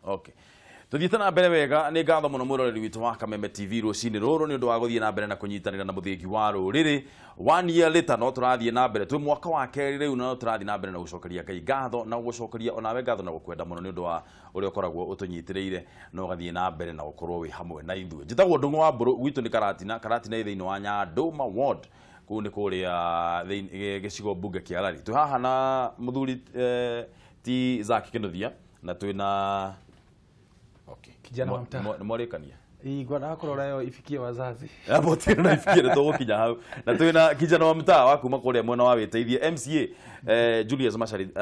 Okay, tuthiĩte na mbere wega. Nĩ ngatho mũno mwĩroreri witũ wa Kameme TV rũcinĩ rũrũ nĩ ũndũ wa gũthiĩ na mbere na kũnyitanĩra na mũthĩgi wa rũrĩrĩ. One year later, no tũrathiĩ na mbere, twĩ mwaka wa kerĩ rĩu, no tũrathiĩ na mbere na gũcokeria Ngai ngatho na gũcokeria onawe ngatho na gũkwenda mũno nĩ ũndũ wa ũrĩa ũkoragwo ũtũnyitĩrĩire na ũgathiĩ na mbere na gũkorwo wĩ hamwe na ithuĩ. Njĩtagwo Ndũng'ũ wa Mbũrũ, gwitũ nĩ Karatina. Karatina ĩ thĩinĩ wa Nyandũma ward, kũu nĩ kũrĩa gĩcigo mbunge kĩa Lari. Twĩ haha na mũthuri ti Zack Kĩnuthia na twĩna, okay. Kijana wa mtaa. Nĩ mwarĩkania. Igua kũrora ĩyo ifikie wazazi. Hapo tena na ifikie, tũgũkinya hau. Na twĩna kijana wa mtaa wa kuma kũrĩa mwena wa wĩteithie, MCA Julius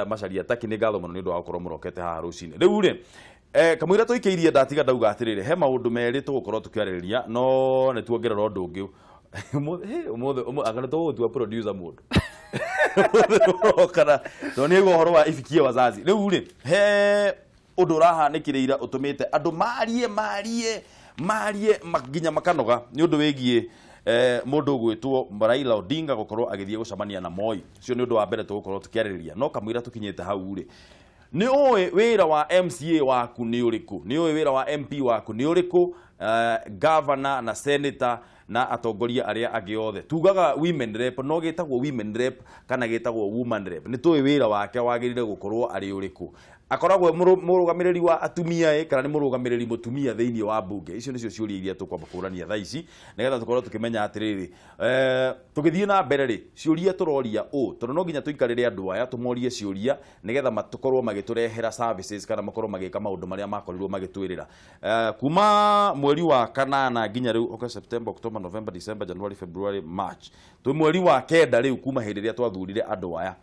Macharia Taki. Nĩ ngatho mũno nĩ ũndũ wa gũkorwo mũrokete haha rũcinĩ rĩu rĩ. Kamũira tũikĩirie ndatiga ndauga atĩrĩrĩ, he maũndũ merĩ tũgũkorwo tũkĩarĩrĩria, no nĩ tuongerera ũndũ ũngĩ ũmũthĩ. Hĩ, ũmũthĩ anga nĩ tũgũtua producer mũndũ kana tondũ nĩ aigua ũhoro wa ifikie wazazi. Rĩu rĩ, he ũndũ ũrahanĩkire ira ũtũmĩte andũ marie marie marie nginya makanoga, nĩ ũndũ wĩgiĩ mũndũ ũgwĩtwo Raila Odinga gũkorwo agĩthiĩ gũcemania na Moi. Ũcio nĩ ũndũ wa mbere tũgũkorwo tũkĩarĩrĩria. No kamũira tũkinyĩte hau rĩ, nĩ ũĩ wĩra wa MCA waku nĩ ũrĩkũ? Nĩ ũĩ wĩra wa MP waku nĩ ũrĩkũ? Governor na senator na atongoria arĩa angĩ othe tugaga women rep, no gĩtagwo women rep kana gĩtagwo woman rep, nĩ tũĩ wĩra wake wagĩrĩire gũkorwo arĩ ũrĩkũ? Akoragwo e mũrũgamĩrĩri wa atumia ĩ, kana nĩ mũrũgamĩrĩri mũtumia thĩinĩ wa mbunge? Icio nĩcio ciũria iria tũkwamba kũrania thaa ici nĩgetha tũkorwo tũkĩmenya atĩrĩrĩ, tũgĩthiĩ na mbere rĩ, ciũria tũroria ũ, tondũ no nginya tũikarĩre andũ aya tũmorie ciũria nĩgetha matũkorwo magĩtũrehera services kana makorwo magĩka maũndũ marĩa makorirwo magĩtwĩrĩra. Kuma mweri wa kanana nginya rĩu, okay, September, October, November, December, January, February, March, twĩ mweri wa kenda rĩu kuma hĩndĩ ĩrĩa twathurire andũ aya.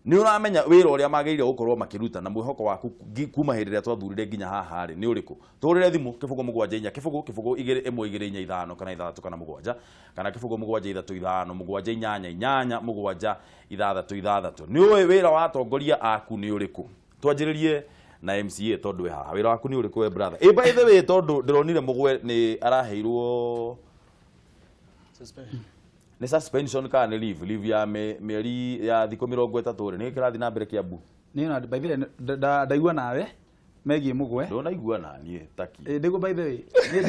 Nĩ ũramenya wĩra ũrĩa magĩrĩire gũkorwo makĩruta? Na mwĩhoko waku kuma hĩndĩ ĩrĩa twathurire nginya haha rĩ, nĩ ũrĩkũ? Tũhũrĩre thimũ 074 0 0 2 1 2 4 5 kana 6 kana 7, kana 0 7 3 5 7 8 8 7 6 6. Nĩ ũĩ wĩra wa atongoria aku nĩ ũrĩkũ? Twanjĩrĩrie na MCA tondũ wĩ haha. Wĩra waku nĩ ũrĩkũ we, brother? Ĩ, by the way, tondũ ndĩronire mũgwe nĩ araheirwo nĩ suspension kana nĩ leave ya mĩeri ya thikũ 30 rĩ, nĩ kĩrathiĩ na mbere Kiambu? Niĩ na by the way ndaigua nawe megiĩ mũgwe. Ndũnaigua na niĩ taki. Ĩ, nĩguo, by the way niĩ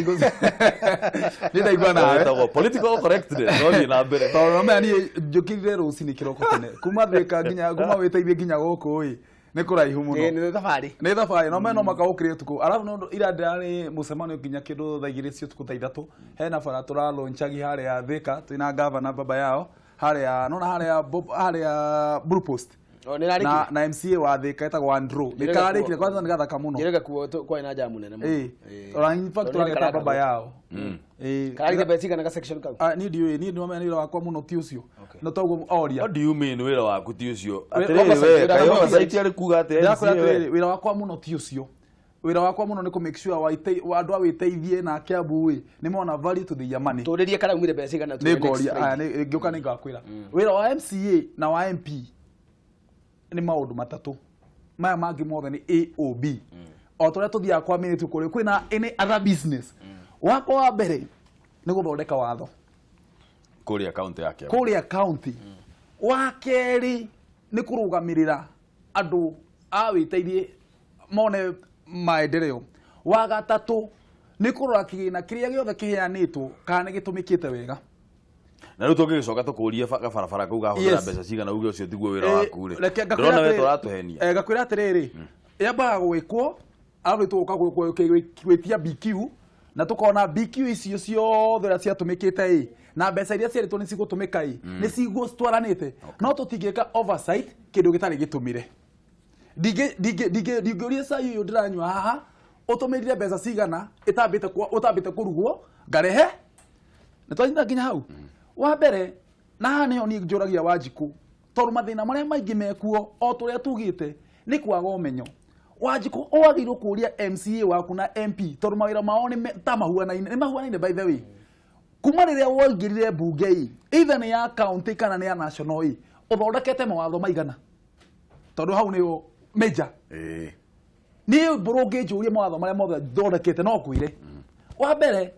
niĩ ndaigua nawe. Wĩtagwo political correctness, no thiĩ na mbere. Tondũ nomenya niĩ njũkĩrire rũcinĩ kĩroko tene kuma Thĩka nginya kuma wĩteithie nginya gũkũ ĩ, nĩ kũraihu mũno. Ĩ, nĩ thabarĩ. Nĩ thabarĩ, no mena maka ũkĩrĩ ũtukũ, arabu no ira ndĩrarĩ mũcemanio nginya kĩndũ thaa 2 cia ũtukũ, thaa 3, hena bara tũralonchagi harĩa Thĩka twĩna gavana baba yao harĩa nona harĩa harĩa Blue Post. O, nĩ rarĩkire? Na MCA wa Thĩka etagwo Andrew, nĩ kararĩkire kwanza, nĩ gathaka mũno. Njĩrĩga kuo kwarĩ na jamu nene mũno. Ĩ, ona in fact Tondũ nĩ tũrageta karakagwo. baba yao. Ĩ. Kararĩte mbeca cigana ga section kau? Ah, niĩ ndiũĩ, niĩ ndĩramenya nĩ wĩra wakwa mũno ti ũcio, no toguo oria. What do you mean wĩra waku ti ũcio? Atĩrĩrĩ, oversight, we wĩra kaĩ wa oversight arĩ kuga atĩ Ndĩrakwĩra MCA we? atĩrĩrĩ, wĩra wakwa mũno ti ũcio. Wĩra wakwa mũno nĩ kũ make sure andũ a wĩteithie na Kiambu ĩ nĩ mona value to their money. Tũrĩrie karaumire mbeca cigana. Nĩ ngoria aya, ngĩũka nĩ ngakwĩra. Wĩra wa MCA na wa MP nĩ maũndũ matatũ, maya mangĩ mothe nĩ AOB, o tũrĩa tũthiaga kwa minute kũrĩ kwĩna any other business. Wakwa wa mbere nĩ gũthondeka watho kũrĩa kaunti ya Kiambu. Kũrĩa county. Wa kerĩ nĩ kũrũgamĩrĩra andũ a wĩteithie mone maendeleo. Wa gatatũ nĩ kũrora kĩgĩna kĩrĩa gĩothe kĩheanĩtwo kana nĩ gĩtũmĩkĩte wega. Na rĩu tũngĩgĩcoka tũkũrie gabarabara kau gahũthĩra mbeca cigana, uge ũcio tiguo wĩra waku rĩ? Reke ngakwĩra Ndĩrona we atĩrĩrĩ- tũratũhenia. Ngakwĩra atĩrĩrĩ, yambaga gwĩkwo, arabu tũgoka gwĩtia BQ na tũkona BQ icio ciothe ũrĩa ciatũmĩkĩte ĩ, na mbeca iria cierĩtwo nĩ cigũtũmĩka ĩ, nĩ cigũtwaranĩte. No tũtingĩka oversight kĩndũ gĩtarĩ gĩtũmĩre. Ndingĩũria cai ũyũ ndĩranyua haha ũtũmĩrire mbeca cigana ĩtambĩte ũtambĩte kũrugwo ngarehe. Nĩ twanyita nginya hau wa mbere? Na haha nĩho niĩ njũragia Wanjikũ, tondũ mathĩna marĩa maingĩ mekuo, o tũrĩa tugĩte, nĩ kwaga ũmenyo. Wanjikũ, wagĩrĩirwo kũũria MCA waku na MP, tondũ mawĩra mao nĩ ta mahuanaine, nĩ mahuanaine. By the way, kuma rĩrĩa waingĩrire mbunge ĩ, either nĩ ya county kana nĩ ya national ĩ, ũthondekete mawatho maigana? Tondũ hau nĩho major. Niĩ mbũrũ ũngĩnjũria mawatho marĩa mothe thondekete, no ngwĩre wa mbere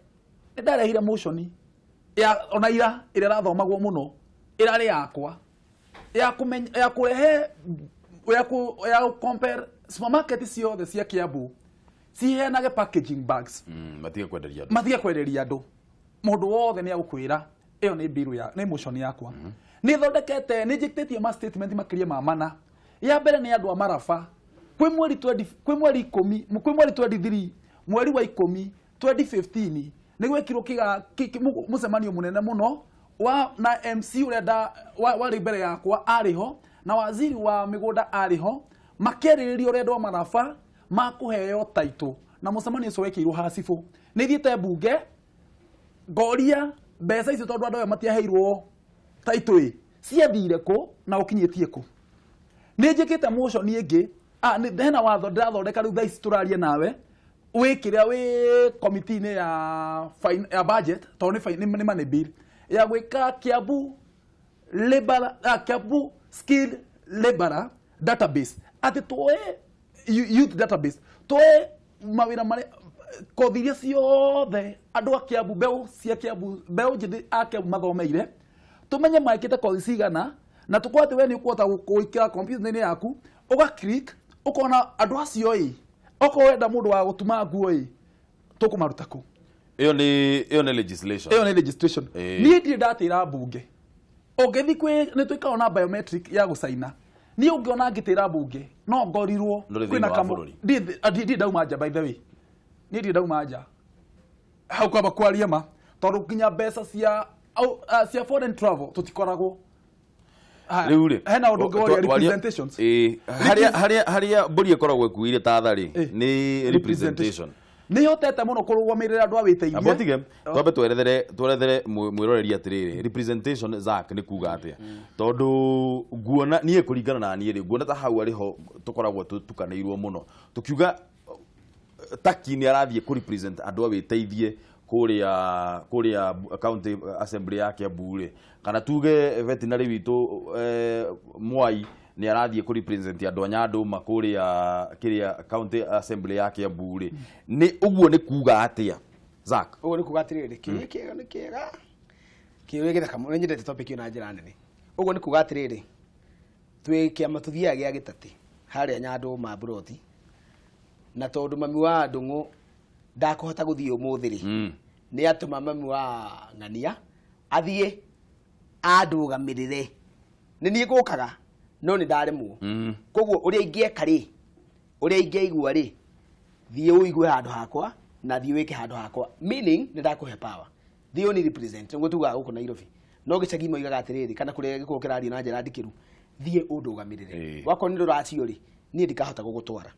nĩ ndarehire motion ya ona ira ĩrĩa ĩrathomagwo mũno, ĩrarĩ yakwa ya kũmenya ya kũrehe ya kũ ya compare supermarket ciothe cia Kiambu. Ciheanage packaging bags. Matige kwenderia andũ. Matige kwenderia andũ. Mũndũ wothe nĩ agũkwĩra ĩyo nĩ bill ya nĩ motion yakwa. Nĩ thondekete, nĩ njĩkĩtie ma statement makĩria ma 4. Ya mbere nĩ andũ a Maraba. Kwĩ mweri 20, kwĩ mweri 10, kwĩ mweri 23, mweri wa 10 2015, nĩ gwekirwo mũcemanio mũnene mũno wa na MC ũrĩa warĩ mbere yakwa arĩ ho, na waziri wa mĩgũnda arĩ ho, makĩarĩrĩria ũrĩa andũ a Maraba makũheo taitũ, na mũcemanio ũcio wekĩirwo Hacibũ. Nĩ thiĩte mbunge ngoria mbeca icio, tondũ andũ aya matiaheirwo taitũ ĩ ciathire kũ na ũkinyĩtie kũ. Nĩ njĩkĩte motion ĩngĩ, hena watho ndĩrathondeka rĩu thaa ici tũraria nawe, wĩ kĩrĩa wĩ committee-inĩ ya ya budget, tondũ nĩ money bill ya gwĩka Kiambu labor, Kiambu skilled laborer database, atĩ tuoe youth database, tuoe mawĩra marĩa kothi iria ciothe andũ a Kiambu, mbeũ cia Kiambu, mbeũ njĩthĩ a Kiambu mathomeire, tumenye mekĩte kothi cigana, na tũkorwo atĩ we nĩ ũkũhota gũikĩra computer-inĩ yaku, ũga click, ũkona andũ acio ĩ, okorwo wenda mũndũ wa gũtuma nguo ĩ, tũkũmaruta kũ. Ĩyo nĩ legislation. Ĩyo nĩ legislation. Niĩ ndirĩ ndatĩra mbunge. Ũngĩthiĩ kwĩ nĩ twĩkaga na biometric ya gũcaina, niĩ ũngĩona ngĩtĩra mbunge no ngorirwo. Ndũrĩ kwĩna thĩinĩ wa bũrũri. Ndirĩ ndauma nja, by the way, niĩ ndirĩ ndauma nja hau kwamba kwaria ma, tondũ nginya mbeca cia cia foreign travel tũtikoragwo. Haya, Rĩu rĩ, hena ũndũ ũngĩ waria representations. Ĩĩ, harĩa mbũri ĩkoragwo ĩkuĩire ta tharĩ nĩ representation. Nĩ hotete mũno kũrũgamĩrĩra andũ a wĩteithie. Amba ũtige, twambe twerethere mwĩroreri atĩrĩrĩ, representation, Zack, nĩ kuga atĩa? Tondũ nguona niĩ, kũringana na niĩ rĩ, nguona ta hau arĩ ho tũkoragwo tũtukanĩirwo mũno, tũkiuga Taki nĩ arathiĩ kũ represent andũ a wĩteithie kũrĩa county assembly ya Kiambu rĩ, kana tuge veterinary witũ Mwai nĩ arathiĩ kũ represent andũ a Nyandũma kũrĩa kĩrĩa county assembly ya Kiambu rĩ, nĩ ũguo nĩ kuga atĩa, Zack? Ũguo nĩ kuga atĩrĩrĩ, kĩũria kĩega, nĩ kĩega, kĩũria gĩthaka mũno. Nĩ nyendete topic ĩyo na njĩra nene. Ũguo nĩ kuga atĩrĩrĩ, twĩ kĩama tũthiaga gĩa gĩtatĩ harĩa Nyandũma Mburoti, na tondũ mami wa Ndũng'ũ ndakũhota gũthiĩ ũmũthĩ rĩ, nĩ atũma mami wa Ng'ania athiĩ andũgamĩrĩre. Nĩ niĩ ngũkaga, no nĩ ndaremwo. Koguo ũrĩa ingĩeka rĩ, ũrĩa ingĩaigua rĩ, thiĩ ũigue handũ hakwa na thiĩ wĩke handũ hakwa, meaning nĩ ndakũhe power, thiĩ ũni represent. Nĩguo tugaga gũkũ Nairobi, no gĩcagi moigaga atĩrĩrĩ, kana kũrĩa gĩkorwo kĩrario na njĩra ndikĩru, thiĩ ũndũgamĩrĩre. Wakorwo nĩ rũracio rĩ, niĩ ndikahota gũgũtwara,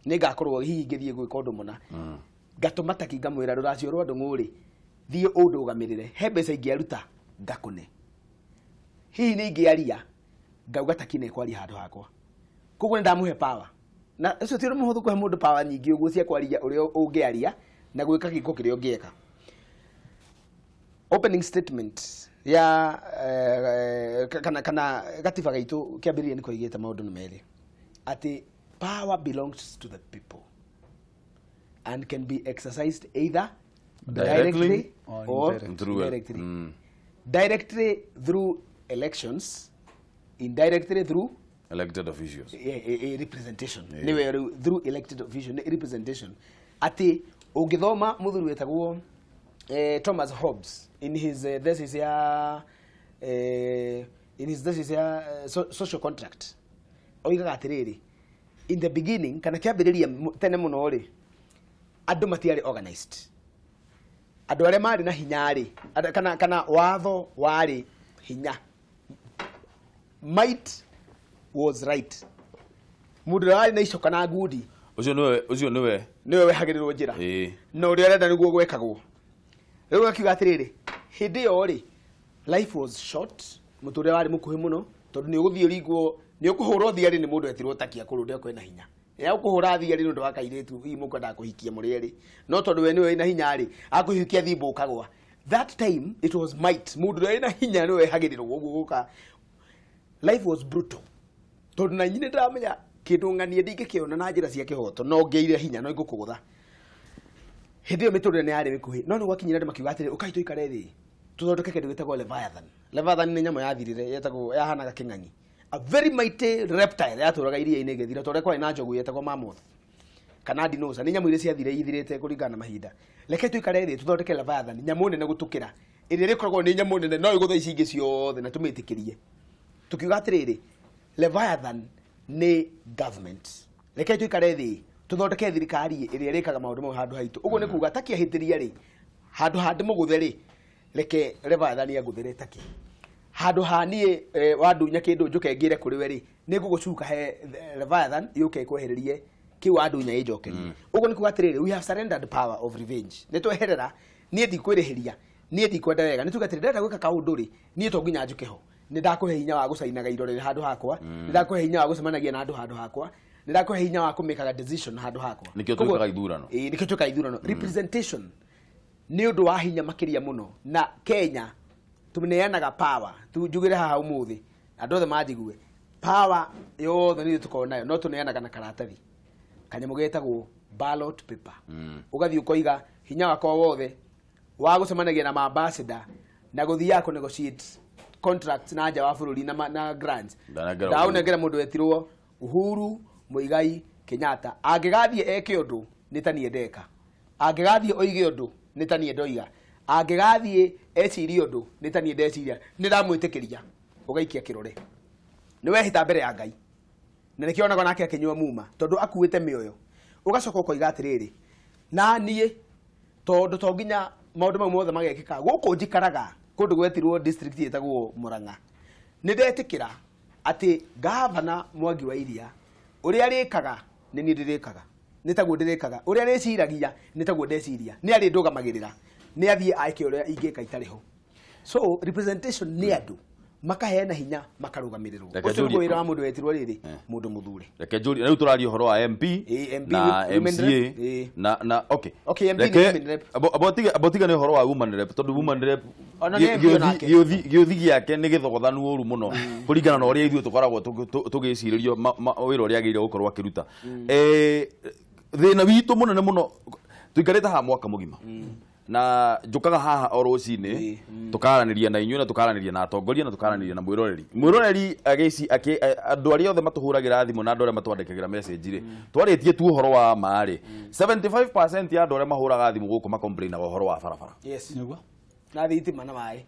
nĩ ngakorwo hihi ngĩthiĩ gwĩka ũndũ mũna. Ngatũma Taki, ngamwĩra rũracio rwa Ndũng'ũ rĩ, thiĩ ũndũgamĩrĩre. He mbeca ingĩaruta ngakũne, hihi nĩ ingĩaria ngauga Taki nĩ kwaria handũ hakwa. Koguo nĩ ndamũhe power, na ũcio ti ũndũ mũhũthũ kũhe mũndũ power nyingĩ ũguo cia kwaria ũrĩa ũngĩaria na gwĩka gĩko kĩrĩa ũngĩeka. Opening statement ya kana gatiba gaitũ kĩambĩrĩria nĩ koigĩte maũndũ nĩ merĩ, atĩ power belongs to the people and can be exercised either directly directly or or indirectly. indirectly. Directly through elections, indirectly through elected officials. Representation. Nĩwe rĩu through elected official nĩ representation, atĩ ũngĩthoma mũthuri wetagwo Thomas Hobbes in his thesis ya social contract, oigaga atĩrĩrĩ, in the beginning, kana kĩambĩrĩria tene mũno rĩ, andũ matiarĩ organized. Andũ arĩa marĩ na hinya rĩ, kana watho warĩ hinya, might was right. Mũndũ ũrĩa warĩ na icoka na ngundi, Ũcio nĩwe nĩwe wehagĩrĩrwo njĩra na ũrĩa ũrenda nĩguo gwekagwo. Rĩu akiuga atĩrĩrĩ, hĩndĩ ĩyo rĩ, life was short, mũtũrĩre warĩ mũkuhĩ mũno, tondũ nĩ ũgũthiĩ ũringwo, nĩ ũkũhũrwo thiarĩ nĩ mũndũ etirwo Takia kũrũ ũrĩa kwĩna hinya ya ũkũhũra thiarĩ nĩ ũndũ wa kairĩtu hihi mũkwendaga kũhikia mũrĩ erĩ, no tondũ we nĩwe wĩna hinya rĩ, akũhikia thimbo ũkagwa. That time it was might, mũndũ ũrĩa wĩna hinya nĩwe wehagĩrĩrwo ũguo gũka. Life was brutal, tondũ na inyuĩ nĩndĩramenya kĩndũ ng'anie ndingĩkĩona na njĩra cia kĩhoto, no ngĩire hinya no ingũkũgũtha. Hĩndĩ ĩyo mĩtũrĩre nĩ yarĩ mĩkuhĩ, no nĩ gwakinyire andũ makiuga atĩrĩ, ũkai tũikare thĩ tũthondeke kĩndũ gĩtagwo Leviathan. Leviathan nĩ nyamũ yathirire, yetagwo, yahanaga kĩng'ang'i, a very mighty reptile yatũraga iria-inĩ ĩgĩthira, tondũ kwarĩ na njogu yetagwo mammoth. Kana dinosaur nĩ nyamũ iria ciathire ithirĩte kũringana na mahinda. Reke tũikare thĩ tũthondeke Leviathan, nyamũ nene gũtũkĩra, ĩrĩa ĩrĩkoragwo nĩ nyamũ nene no ĩgũthe ici ingĩ ciothe na tũmĩtĩkĩrie. Tũkiuga atĩrĩrĩ, Leviathan nĩ government. Reke tũikare thĩ tũthondeke thirikari ĩrĩa ĩrĩkaga maũndũ mau handũ haitũ. Ũguo nĩ kuga taki ahĩtĩria rĩ, handũ ha ndĩmũgũthe rĩ, reke Leviathan angũthĩre taki. Handũ ha niĩ wandunya kĩndũ njũke ngĩre kũrĩ we rĩ, nĩ ngũgũcuka he Leviathan yũke ĩkwehererie kĩu wandunya ĩnjokerie. Ũguo nĩ kuga atĩrĩrĩ, we have surrendered power of revenge. Nĩ tweherera, niĩ ndikwĩrĩhĩria, niĩ ndikwenda wega. Nĩ tuge atĩrĩ, ndĩrenda gwĩka kaũndũ rĩ, niĩ to nginya njũke ho. Nĩ ndakũhe hinya wa gũcainaga irore handũ hakwa, nĩ ndakũhe hinya wa gũcemanagia na andũ handũ hakwa, nĩ ndakũhe hinya wa kũmĩkaga decision handũ hakwa. Nĩkĩo twĩkaga ithurano. Ĩĩ, nĩkĩo twĩkaga ithurano. Representation nĩ ũndũ wa hinya makĩria mũno, na Kenya tũneanaga power. Njugĩre haha ũmũthĩ andũ othe manjigue, power yothe nĩ tũkoragwo nayo, no tũneanaga na karatathi kanyamũ getagwo ballot paper. Ũgathiĩ ũkoiga hinya wakwa wothe wa gũcemanagia na maambassador na gũthiaga kũ negotiate contracts na nja wa bũrũri na grants, Ndanengera ndaũnengera mũndũ wetirwo Uhuru Muigai Kenyatta. Angĩgathiĩ eke ũndũ nĩ ta niĩ ndeka, angĩgathiĩ oige ũndũ nĩ ta niĩ ndoiga, angĩgathiĩ ecirie ũndũ nĩ ta niĩ ndeciria, nĩ ndamwĩtĩkĩria. Ũgaikia kĩrore, nĩ wehĩta mbere ya Ngai, na nĩkĩo onaga nake akĩnyua muma tondũ akuĩte mĩoyo. Ũgacoka ũkoiga atĩrĩrĩ, na niĩ tondũ to nginya maũndũ mau mothe magekĩka gũkũ njikaraga kũndũ gwetirwo district ĩtagwo Murang'a, nĩ ndetĩkĩra atĩ gavana Mwangi wa Iria ũrĩa arĩkaga nĩ niĩ ndĩrĩkaga, nĩ taguo ndĩrĩkaga, ũrĩa arĩciragia nĩ taguo ndeciria, nĩ arĩ ndũgamagĩrĩra, nĩ athiĩ eke ũrĩa ingĩka itarĩ ho. So representation nĩ andũ makaheana hinya makarũgamĩrĩrwo. Reke Ũcio nĩguo njũrie- wĩra wa mũndũ wetirwo rĩrĩ, mũndũ mũthure. Reke njũrie, rĩu tũraria ũhoro wa MP Ĩ, MP, na women MCA rep, ĩ. na okay. Okay, MP nĩ Reke- women rep. abo tiga nĩ ũhoro wa woman rep, tondũ woman rep Ona nĩ MP onake. gĩũthi gĩake nĩ gĩthogothanu ũru mũno kũringana na ũrĩa ithuĩ tũkoragwo tũgĩcirĩrio wĩra ũrĩa agĩrĩire gũkorwo akĩruta. Thĩna witũ mũnene mũno, tũikarĩte haha mwaka mũgima na njũkaga haha o rũcinĩ tũkaranĩria na inyuĩ na tũkaranĩria na atongoria na tũkaranĩria na mwĩroreri agĩci andũ arĩa othe matũhũragĩra thimũ na andũ arĩa matwandĩkagĩra message rĩ, twarĩtie tu ũhoro wa ma rĩ, 75% ya andũ arĩa mahũraga thimũ gũkũ macomplainaga ũhoro wa barabara. Nĩguo. Na thitima na maĩ.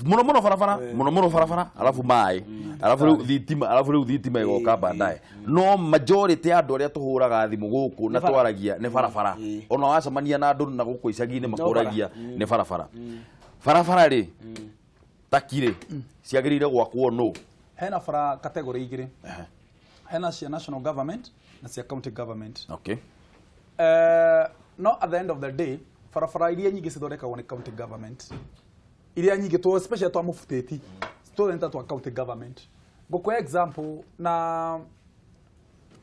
Mũno mũno barabara, mũno mũno barabara, alafu maĩ, alafu rĩu thitima, alafu rĩu thitima ĩgoka baadaye, no majority ya andũ arĩa tũhũraga thimũ gũkũ na Nĩ bara. twaragia nĩ barabara. Ona wacemania na andũ na gũkũ icagi-inĩ makũragia nĩ barabara. Barabara rĩ, takirĩ ciagĩrĩire gwakwo nũ? Hena bara category igĩrĩ, hena cia national government na cia county government. No at the end of the day barabara iria nyingĩ cithondekagwo nĩ county government, iria nyingĩ tu especially twa mũbutĩti tũrenta twa county government. Ngũkũhe example, na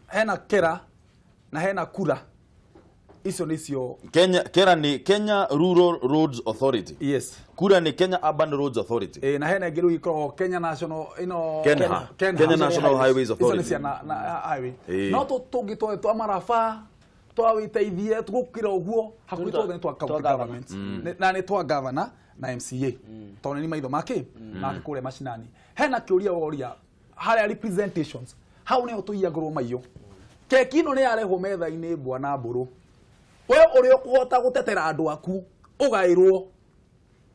hena kera na hena kura, icio nĩcio. Kenya kera nĩ Kenya Rural Roads Authority. Yes. Kura nĩ Kenya Urban Roads Authority. Na hena ĩngĩ rĩu ikoragwo Kenya National ĩno. Kenha. Kenya National Highways Icio Authority. nĩ cia na highway. No tũngĩ twa maraba twa wĩteithie gũkĩra ũguo hakuhĩ tuothe nĩ twa county Twa governor. government. Na nĩ twa governor na MCA, tondũ nĩ maitho make make kũrĩa macinani. Hena kĩũria woria harĩa representations, hau nĩho tũiyagũrwo maiyo. Keki ĩno nĩ yarehwo metha-inĩ, bwana mbũrũ, we ũrĩa ũkũhota gũtetera andũ aku ũgaĩrwo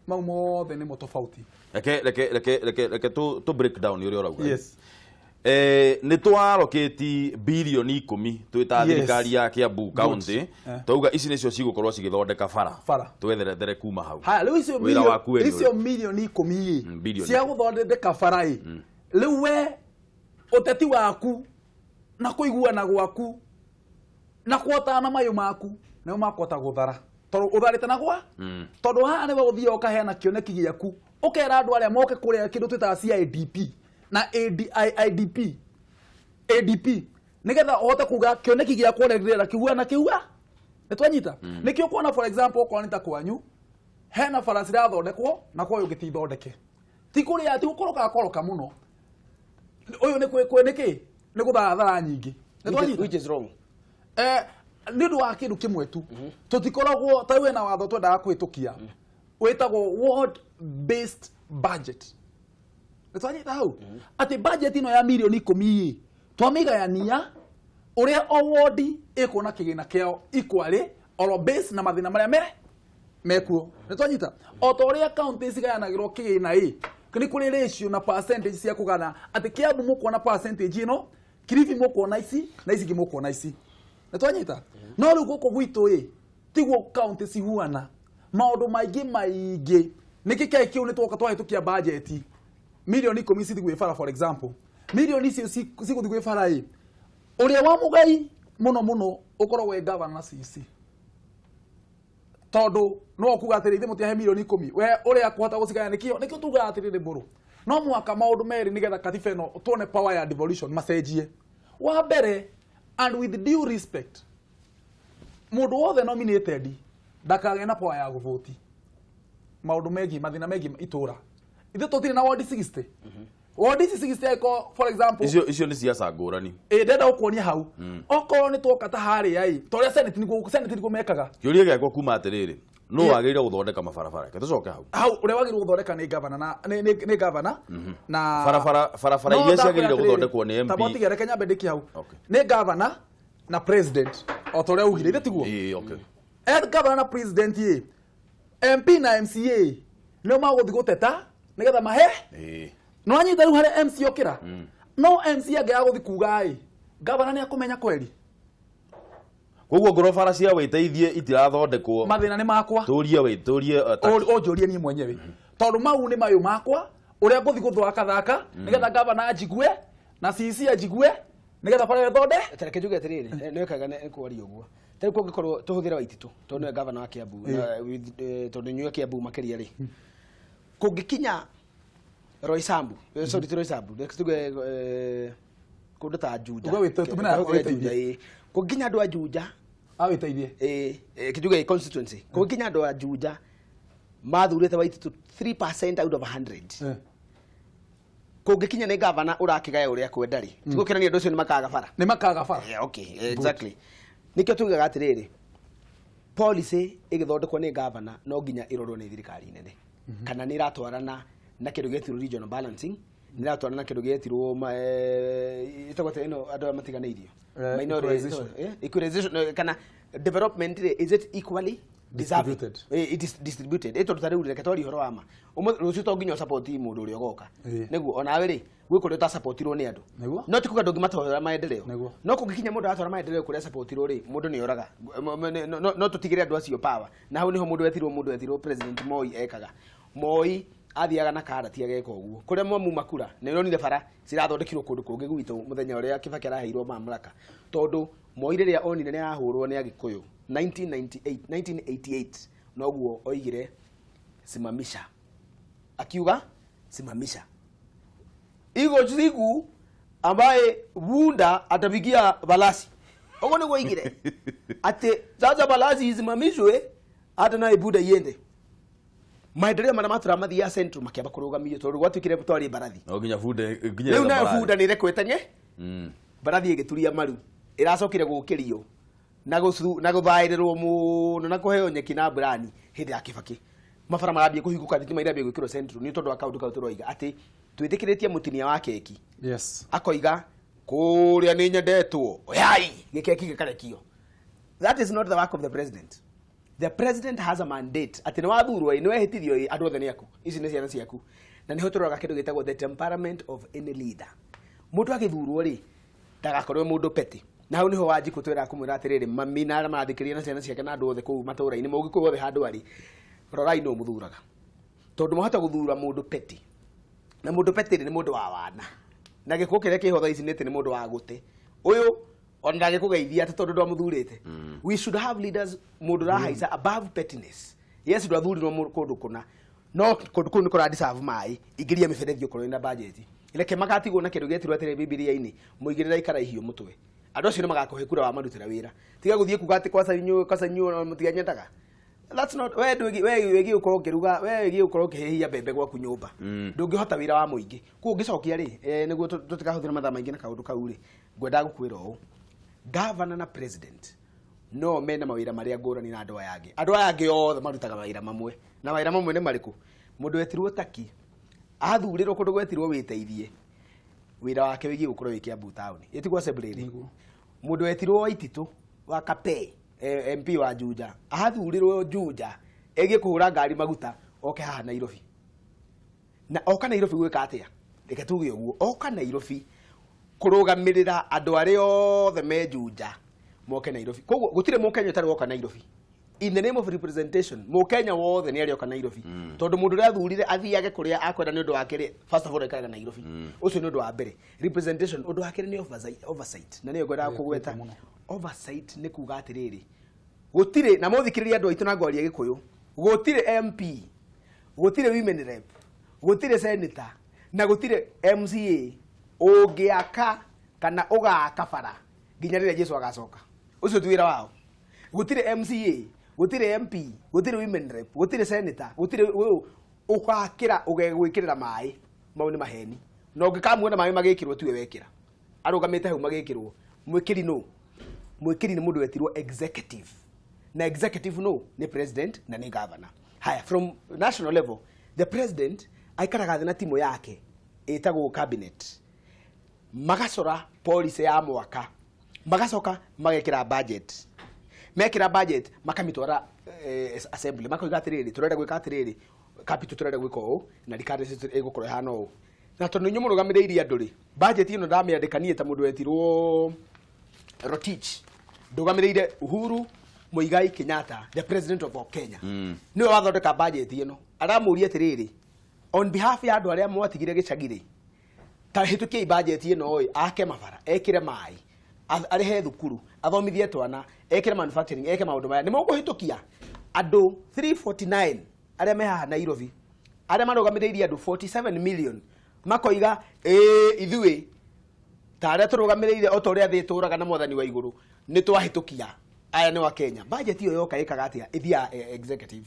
mau mothe nĩmo tofauti. Reke tu break down ũrĩa ũrauga. Yes. Nĩ twarokĩti birioni 10 twĩ ta thirikari ya Kiambu County. Twauga ici nĩcio cigũkorwo cigĩthondeka bara. Bara. Twetherethere kuma hau. Haya, rĩu icio Wĩra waku we nĩ icio ũrĩkũ? 10 mirioni ĩ Bilioni. Cia gũthondeka bara ĩ, rĩu we ũteti waku na kũiguana gwaku na kuotana na mayũ maku nĩmo makũhota gũthara, tondũ ũtharĩte na gwa tondũ haha nĩwe ũthiaga ũkaheana kĩoneki gĩaku, ũkera andũ arĩa moke kũrĩa kĩndũ twĩtaga CIDP na AD, IDP, ADP, nĩgetha ũhote kuga kĩoneki gĩakwa ũrĩa ndĩrenda kĩhuana kĩhua. Nĩ twanyita nĩkĩo kuona, for example, okorwo nĩ ta kwanyu hena bara cirathondekwo na kwa ũyũ ũngĩ ti thondeke, ti kũrĩa, ti gũkoroka koroka mũno, ũyũ nĩ kwĩ nĩkĩ nĩ gũtharathara nyingĩ. Nĩ twanyita? Which is wrong. Nĩ ũndũ wa kĩndũ kĩmwe tu, tũtikoragwo ta wĩna watho twendaga kũhĩtũkia wĩtagwo ward based budget. Nĩ twanyita hau atĩ budget ĩno ya 10 mirioni ĩ twamĩgayania Ũrĩa o wodi ĩkuona kĩgĩna kĩao equally oro base na mathĩna marĩa me mekuo. Nĩ twanyita o ta ũrĩa county cigayanagĩrwo kĩgĩna ĩ, nĩ kũrĩ ratio na percentage cia kũgana atĩ Kiambu mũkuona percentage ĩno, Kilifi mũkuona ici na ici ingĩ mũkuona ici. Nĩ twanyita? No rĩu gũkũ gwitũ ĩ, tiguo county cihuana maũndũ maingĩ maingĩ. Nĩkĩ kĩarĩ kĩu? Nĩ twoka twahĩtũkia budget 10,000,000 cithi gwĩ bara, for example, mirioni icio cigũthiĩ gwĩ bara ĩ, ũrĩa wa mũgai mũno mũno ũkoragwo wĩ gavana na CC, tondũ no kuga atĩrĩ, ithe mũtiahe 10,000,000, we ũrĩa kũhota gũcigaya. Nĩkĩo tugaga atĩrĩrĩ, mbũrũ no mũhaka maũndũ merĩ nĩgetha katiba ĩno tuone power ya devolution macenjie. Wa mbere, and with due respect, mũndũ wothe nominated ndakagĩa na power ya gũvoti maũndũ megiĩ mathĩna megiĩ itũra. Ithuĩ tũtirĩ na ward 60, ward ici 60 angĩkorwo, for example, Icio nĩ ciaca ngũrani. Ĩ, ndenda gũkuonia hau okorwo nĩ twoka ta harĩa ĩ, ta ũrĩa senate nĩguo mekaga. Kĩũria gĩakwa kuma atĩrĩrĩ, no wagĩrĩire gũthondeka mabarabara? Reke tũcoke hau. Hau ũrĩa wagĩrĩirwo gũthondeka nĩ gavana na nĩ gavana na Barabara No iria ndakwĩra ciagĩrĩire atĩrĩrĩ, gũthondekwo nĩ MP. Ta botige, reke nyambe ndĩkie hau. Okay. Nĩ gavana na president, o ta ũrĩa ugire, ithe tiguo? Ĩĩ, okay. Gavana na president ĩ, MP na MCA nĩo magũthiĩ gũteta nĩgetha mahe. No anyita rĩu harĩa MC okĩra, no MC angĩaga gũthiĩ kuga ĩ, gavana nĩ akũmenya kweri. Koguo ngorwo bara cia wĩteithie itirathondekwo, mathĩna nĩ makwa. Tũrie wĩ tũrie Ũnjũrie niĩ mwenyewe, tondũ mau nĩ mayũ makwa ũrĩa ngũthiĩ gũthaka thaka nĩgetha gavana anjigue na CC anjigue nĩgetha bara ĩthonde. Tareke njuge atĩrĩrĩ, nĩ wekaga nĩ kwaria ũguo. Tarĩu kũngĩkorwo tũhũthĩre Waititũ tondũ nĩwe gavana wa Kiambu na tondũ inyuĩ a Kiambu makĩria rĩ, kũngĩkinya Roysambu, sorry, ti Roysambu, reke tuge kũndũ ta Juja. Uge tũmĩra Tũhũthĩre wĩteithie. Juja, ĩĩ. Kũngĩkinya andũ a Juja, awĩteithie. Kĩnjuge constituency, kũngĩkinya andũ a Juja mathurĩte Waititũ 3% out of 100, kũngĩkinya nĩ gavana ũrakĩgaya ũrĩa kwenda rĩ, tigũkĩrania andũ acio nĩ makaga bara. Nĩ makaga bara. Yeah, okay, exactly. Nikĩo tugaga atĩrĩrĩ, policy ĩgĩthondekwo nĩ gavana no nginya ĩrorwo nĩ thirikari nene kana nĩ ĩratwarana na kĩndũ gĩetirwo regional balancing, nĩ ĩratwarana na kĩndũ gĩetirwo ĩtagwo atĩa ĩno, andũ arĩa matiganĩirio? Equalization. Equalization, kana development rĩ, is it equally deserving? Distributed. It is distributed. Tondũ ta rĩu reke twarie ũhoro wa ma. Rũciũ to nginya ũsupport mũndũ ũrĩa ũgoka. Nĩguo onawe rĩ, gwĩ kũrĩa ũtasupportirwo nĩ andũ. No ti kuga ndũngĩmatwarĩra maendeleo. No kũngĩkinya mũndũ aratwara maendeleo kũrĩa supportirwo rĩ, mũndũ nĩ oraga. No tũtigĩre andũ acio power. Na hau nĩho mũndũ wetirwo President Moi ekaga. Moi athiaga na karati ageka ũguo. Kũrĩa mwamuma kura, nĩ ũronire bara cirathondekirwo kũndũ kũngĩ gwitũ mũthenya ũrĩa Kibaki araheirwo mamlaka. Tondũ Moi rĩrĩa onire nĩ arahũrwo nĩ Agĩkũyũ 1998, 1988, noguo oigire simamisha, akiuga simamisha iko siku ambaye bunda atapigia balasi. Ũguo nĩguo oigire atĩ sasa balasi isimamishwe, hata naye bunda iende. Maendeleo marĩa matũra mathiaga Central makĩamba kũrũgamio tondũ gwatuĩkire twarĩ mbarathi. No nginya bunda nginya Rĩu nayo bunda nĩ ĩrekwetenge mbarathi ĩgĩturia maru, ĩracokire gũkĩrio na na gũthaĩrĩrwo mũno na kũheo nyeki na mburani hĩndĩ ya Kibaki. Mabara marambia kũhingũka, thitima irambia gwĩkĩrwo Central nĩ tondũ wa kaũndũ kau tũroiga atĩ twĩtĩkĩrĩtie mũtinia wa keki akoiga kũrĩa nĩ nyendetwo, oyai gĩkeki gĩkarekio. That is not the work of the president. The president has a mandate atĩ nĩ wathurwo ĩ, nĩ wehĩtithio ĩ, andũ othe nĩ aku, ici nĩ ciana ciaku. Na nĩho tũroraga kĩndũ gĩtagwo the temperament of any leader. Mũndũ agĩthurwo rĩ, ndagakorwo mũndũ petty. Na hau nĩho Wanjikũ twĩraga kũmwĩra atĩrĩrĩ, mami na arĩa marathikĩrĩria na ciana ciake na andũ othe kũu matũũra-inĩ, mũgĩkũyũ othe handũ arĩ, rorai nũ mũthuraga, tondũ mwahota gũthura mũndũ petty, na mũndũ petty nĩ mũndũ wa wana na gĩkũ kĩrĩa kĩho thaa ici nĩ atĩ nĩ mũndũ wa gũte ũyũ ona ndangĩkũgeithia atĩ tondũ ndwamũthurĩte. We should have leaders mũndũ ũrahaica above pettiness. Yes, ndwathurirwo kũndũ kũna, no kũndũ kũu nĩ kũra deserve maĩ, ingĩria mĩberethi okorwo ĩna budget. Reke magatigwo na kĩndũ gĩetirwo atĩrĩ Bibilia-inĩ, mũigĩrĩra ikaraihio mũtwe. Andũ acio nĩ magakũhe kura wamarutĩra wĩra. Tiga gũthiĩ kuga atĩ kwaca inyuĩ, kwaca inyuĩ mũtianyendaga. That's not we ndwigi we wigi ukorwo ũkĩruga, we wigi ukorwo ũkĩhĩhia mbembe gwaku nyũmba, ndũngĩhota wĩra wa mũingĩ. Koguo ngĩcokia rĩ, nĩguo tũtikahũthĩre mathaa maingĩ na kaũndũ kau rĩ, ngwendaga gũkwĩra ũũ, governor na president no mena mawĩra marĩa ngũrani na andũ aya angĩ. Andũ aya angĩ othe marutaga mawĩra mamwe, na mawĩra mamwe nĩ marĩkũ? Mũndũ wetirwo taki athurĩrwo kũndũ gwetirwo wĩteithie, wĩra wake wĩgiĩ gũkorwo wĩ Kiambu town, ĩtigwo assembly rĩ. Mũndũ wetirwo Waititũ wa Kapee, MP wa Juja, arathurirwo Juja ĩgiĩ kũhũra ngari maguta oke haha Nairobi. Na oka Nairobi gwĩka atĩa? Reke tuge ũguo, oka Nairobi kũrũgamĩrĩra andũ arĩa othe me Juja moke Nairobi. Koguo gũtirĩ Mũkenya ũtarĩ woka Nairobi. In the name of representation, Mũkenya wothe nĩ arĩoka Nairobi, tondũ mũndũ ũrĩa athurire athiage kũrĩa akwenda nĩ ũndũ wa kerĩ, first of all, aikaraga Nairobi. Ũcio nĩ ũndũ wa mbere, representation. Ũndũ wa kerĩ nĩ oversight, na nĩyo ngwendaga kũgweta. Mũno. Oversight nĩ kuga atĩrĩrĩ, gũtirĩ na mũthikĩrĩria andũ aitũ na ngwaria Gĩkũyũ, gũtirĩ MP, gũtirĩ women rep, gũtirĩ senator na gũtirĩ MCA ũngĩaka kana ũgaka bara nginya rĩrĩa Jesu agacoka. Ũcio ti wĩra wao. Gũtirĩ MCA, gũtirĩ MP, gũtirĩ women rep, gũtirĩ senator, gũtirĩ ũyũ ũgakĩra ũgegwĩkĩrĩra maĩ. Mau nĩ maheni, na ũngĩkamuona maĩ magĩkĩrwo, tiwe wekĩra, arũgamĩte hau magĩkĩrwo. Mwĩkĩri nũ? Mwĩkĩri nĩ mũndũ wetirwo executive, na executive no nĩ president na nĩ governor. Haya, from national level, the president aikaraga thĩ na timu yake ĩtagwo cabinet, magacora policy ya mwaka, magacoka magekĩra budget. Mekĩra budget, makamĩtwara assembly, makoiga atĩrĩrĩ, tũrenda gwĩka atĩrĩrĩ, capital tũrenda gwĩka ũũ, na recurrence ĩgũkorwo ĩhana ũũ. Na tondũ inyuĩ mũrũgamĩrĩire andũ rĩ, budget ĩno ndamĩandĩka niĩ ta mũndũ wetirwo Rotich, ndũgamĩrĩire Uhuru Muigai Kenyatta, the president of Kenya, nĩwe wathondeka budget ĩno. Aramũria atĩrĩrĩ, on behalf ya andũ arĩa mwatigire gĩcagi rĩ, ta hĩtũkiai budget ĩno ĩ ake mabara, ekĩre maĩ, arĩhe thukuru, athomithie twana, ekĩre manufacturing, eke maũndũ maya, nĩ mũkũhĩtũkia? Andũ 349 arĩa me haha Nairobi, arĩa marũgamĩrĩire andũ 47 million, makoiga ĩĩ, ithuĩ ta arĩa tũrũgamĩrĩire o ta ũrĩa thĩ ĩtũraga na mwathani wa igũrũ nĩ twahĩtũkia. Aya nĩ wa Kenya. Budget ĩyo yoka ĩkaga atĩa? Ĩthiaga executive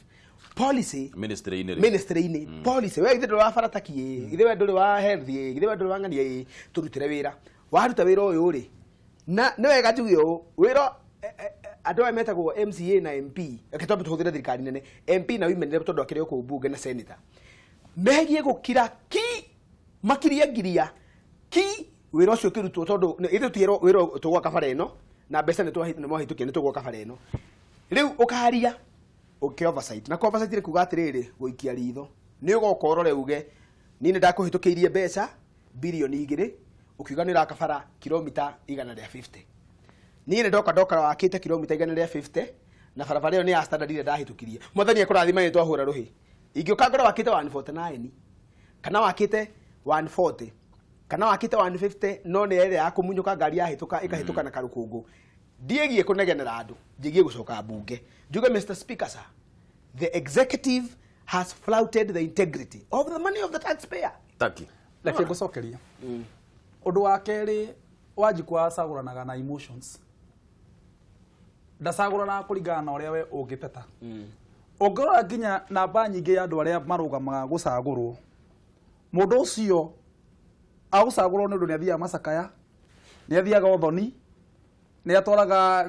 policy Ministry-inĩ rĩ? Ministry-inĩ policy. We githĩ ndũrĩ wa barataki ĩ? Githĩ we ndũrĩ wa health ĩ? Githĩ we ndũrĩ wa ng'ania ĩ? Tũrutĩre wĩra. Waruta wĩra ũyũ rĩ, na nĩ wega njuge ũũ, wĩra andũ aya metagwo MCA na MP, reke twambe tũhũthĩre thirikari nene, MP na women rep, tondũ akĩrĩ o kũu bunge, na senator, megie gũkira ki, makirie ngiria ki wĩra ũcio ũkĩrutwo, tondũ ithuĩ tũtierwo wĩra tũgwaka bara ĩno na mbeca nĩ mwahĩtũkia, nĩ tũgwaka bara ĩno. Rĩu ũkaria ũkĩ oversight, na oversight nĩ kuga atĩrĩrĩ, gũikia ritho. Nĩ ũgoka ũrore uge, niĩ nĩ ndakũhĩtũkĩirie mbeca 2 birioni, ũkiuga nĩ ũraka bara kilomita 150. Niĩ nĩ ndoka wakĩte kilomita 150, na barabara ĩyo nĩ ya standard ĩrĩa ndahĩtũkirie. Mwathani ekũrathima, nĩ twahũra rũhĩ. Ingĩũka ngoro wakĩte 149 kana wakĩte 140 kana wakĩte 150, no nĩ ĩrĩa ya kũmunyũka, ngari yahĩtũka ĩkahĩtũka na karũkũngũ, ndiĩgiĩ kũnegenera andũ, njĩgiĩ gũcoka mbunge njuge, "Mr Speaker sir, the executive has flouted the integrity of the money of the taxpayer." Taki. Reke ngũcokeria. Ũndũ wa kerĩ, Wanjikũ acagũranaga na emotions, ndacagũranaga kũringana na ũrĩa we ũngĩteta. Ũngĩrora nginya namba nyingĩ ya andũ arĩa marũgamaga gũcagũrwo, mũndũ ũcio agũcagũrwo nĩ ũndũ nĩ athiaga macakaya, nĩ athiaga ũthoni, nĩ atwaraga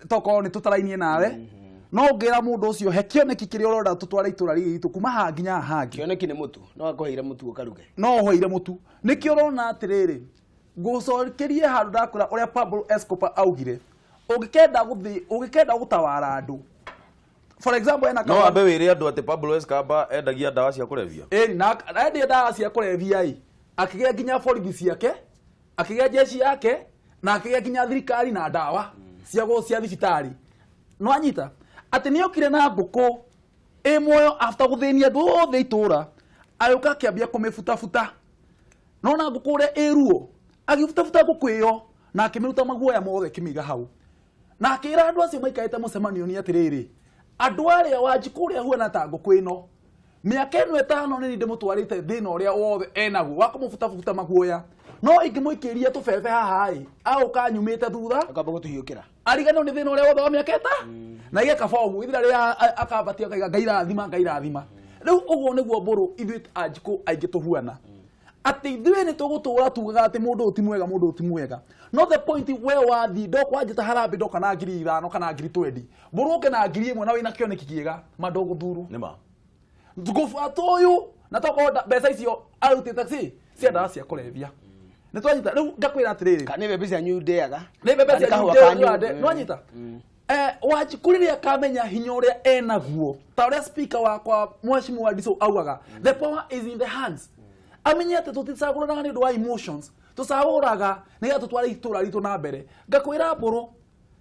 tokorwo nĩ tũtarainie nawe. No ũngĩra mũndũ ũcio, he kĩoneki kĩrĩa ũrenda tũtware itũra rĩrĩ ritũ kuma haha nginya haha hangĩ. Kĩoneki nĩ mũtu, no akũheire mũtu ũkaruge. No ũheire mũtu. Nĩkĩo ũrona atĩrĩrĩ, ngũcokerie handũ ndakwĩra ũrĩa Pablo Escobar augire, ũngĩkenda gũthiĩ, ũngĩkenda gũtawara andũ, for example, ena No ambe wĩre andũ atĩ Pablo Escobar endagia ndawa cia kũrebia. Ĩni, na endia ndawa cia kũrebia ĩ, akĩgĩa nginya borithi ciake, akĩgĩa jeshi yake, na akĩgĩa nginya thirikari na ndawa cia cia thibitarĩ. No anyita atĩ nĩ okire na ngũkũ ĩ muoyo after gũthĩnia andũ othe itũra, agĩũka akĩambia kũmĩbutabuta. Nona ngũkũ ũrĩa ĩ ruo, agĩbutabuta ngũkũ ĩyo na akĩmĩruta maguoya mothe, akĩmĩiga hau, na akĩra andũ acio maikarĩte mũcemanio nĩ atĩrĩrĩ, andũ arĩa, Wanjikũ ũrĩa huana ta ngũkũ ĩno, mĩaka ĩno 5 nĩ ndĩmũtwarĩte thĩna ũrĩa wothe enaguo wa kũmũbutabuta maguoya, no ingĩmũikĩria tũbebe haha ĩ, agũka nyumĩte thutha. Akamba gũtũhiũkĩra. Ariganĩrwo nĩ thĩna ũrĩa wothe wa mĩaka ĩta na ige kaba ũguo ithira rĩa akambatia akaiga, "Ngai rathima, Ngai rathima." Rĩu ũguo nĩguo mbũrũ ithuĩ Anjikũ aingĩ tũhuana, atĩ ithuĩ nĩ tũgũtũra tugaga atĩ mũndũ ũyũ ti mwega, mũndũ ũyũ ti mwega, no the point we wathi ndokwanjĩta harambĩ, ndoka na 5,000 kana 20,000, mbũrũ ũke na 1000 na wĩna kĩoneki kĩega, ma ndũgũthurwo. Nĩ ma. Ngũbuata ũyũ na tokorwo mbeca icio arutĩte ci cia ndawa cia kũrebia. Nĩ twanyita rĩu ngakwĩra atĩrĩrĩ, Kana nĩ mbembe cianyu ndĩaga. Nĩ mbembe Kana nĩ cianyu kahũa ndĩaga, kanyu. nĩwanyita? Wanjikũ rĩrĩa akamenya hinya ũrĩa enaguo, ta ũrĩa speaker wakwa mheshimiwa Ndiso augaga, the power is in the hands, amenye atĩ tũticagũranaga nĩ ũndũ wa emotions, tũcagũraga nĩgetha tũtware itũra ritũ na mbere. Ngakwĩra mbũrũ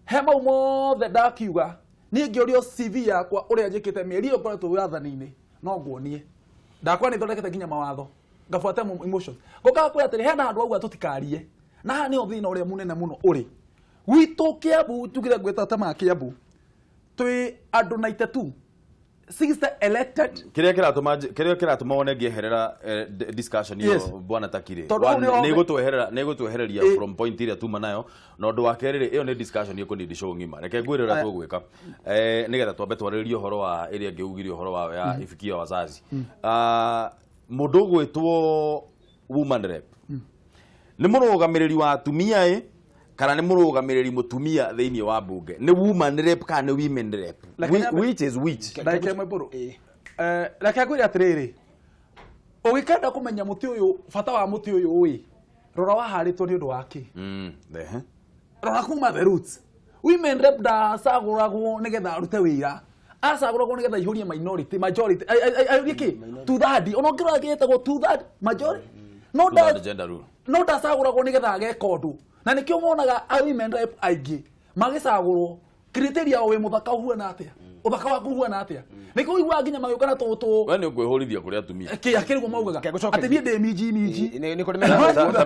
he mau mothe ndakiuga, niĩ ngĩũrio CV yakwa ũrĩa njĩkĩte mĩeri ĩyo ngoretwo wathani-inĩ, no nguonie ndakwa nĩ thondekete nginya mawatho ngabuata emotions. Ngokaga kwĩra atĩrĩ, hena handũ auga tũtikarie, na haha nĩho thĩna ũrĩa mũnene mũno ũrĩ gwitũ Kiambu. Tugire ngwĩta ta ma Kiambu twĩ andũ 92, 60 elected. Kĩrĩa kĩratũma wone ngĩeherera discussion ĩyo, bwana Takire, Tondũ hau nĩho nĩ ĩgũtweherera, nĩ ĩgũtwehereria from point ĩrĩa tuma nayo. Na ũndũ wa kerĩ rĩ, ĩyo nĩ discussion ĩkũnidi show ng'ima. Reke ngwĩre ũrĩa tũgwĩka, nĩgetha twambe twarĩrĩrie ũhoro wa ĩrĩa ĩngĩ ugire, ũhoro wa ya ifikia wazazi. Ah, mũndũ ũgwĩtwo woman rep nĩ mũrũgamĩrĩri wa atumia ĩ, kana nĩ mũrũgamĩrĩri mũtumia thĩinĩ wa mbunge? Nĩ woman rep kana nĩ women rep? Reke Which is which? Ndagĩka ĩmwe, mbũrũ. Ĩĩ. Reke ngwĩre atĩrĩrĩ, ũgĩkenda kũmenya mũtĩ ũyũ, bata wa mũtĩ ũyũ ĩ, rora waharĩtwo nĩ ũndũ wa kĩ. Rora kuma the roots. Women rep ndacagũragwo nĩgetha arute wĩra, acagũragwo nĩgetha aihũrie minority, majority, aihũrie kĩ, two third. Ona ũngĩrora gĩtagwo two third majority, no Two third gender rule. No ndacagũragwo nĩgetha ageka ũndũ, na nĩkĩo monaga a women rep aingĩ magĩcagũrwo criteria o wĩ mũthaka ũhuana atĩa, ũthaka waku ũhuana atĩa. Nĩkĩo ũiguaga nginya magĩũka na tũtũ We nĩ ũkwĩhũrithia kũrĩ atumia. Kĩ akĩrĩguo maugaga Reke ngũcokerie. atĩ niĩ ndĩ minji minji. Ĩĩ, nĩ kũrĩ Ta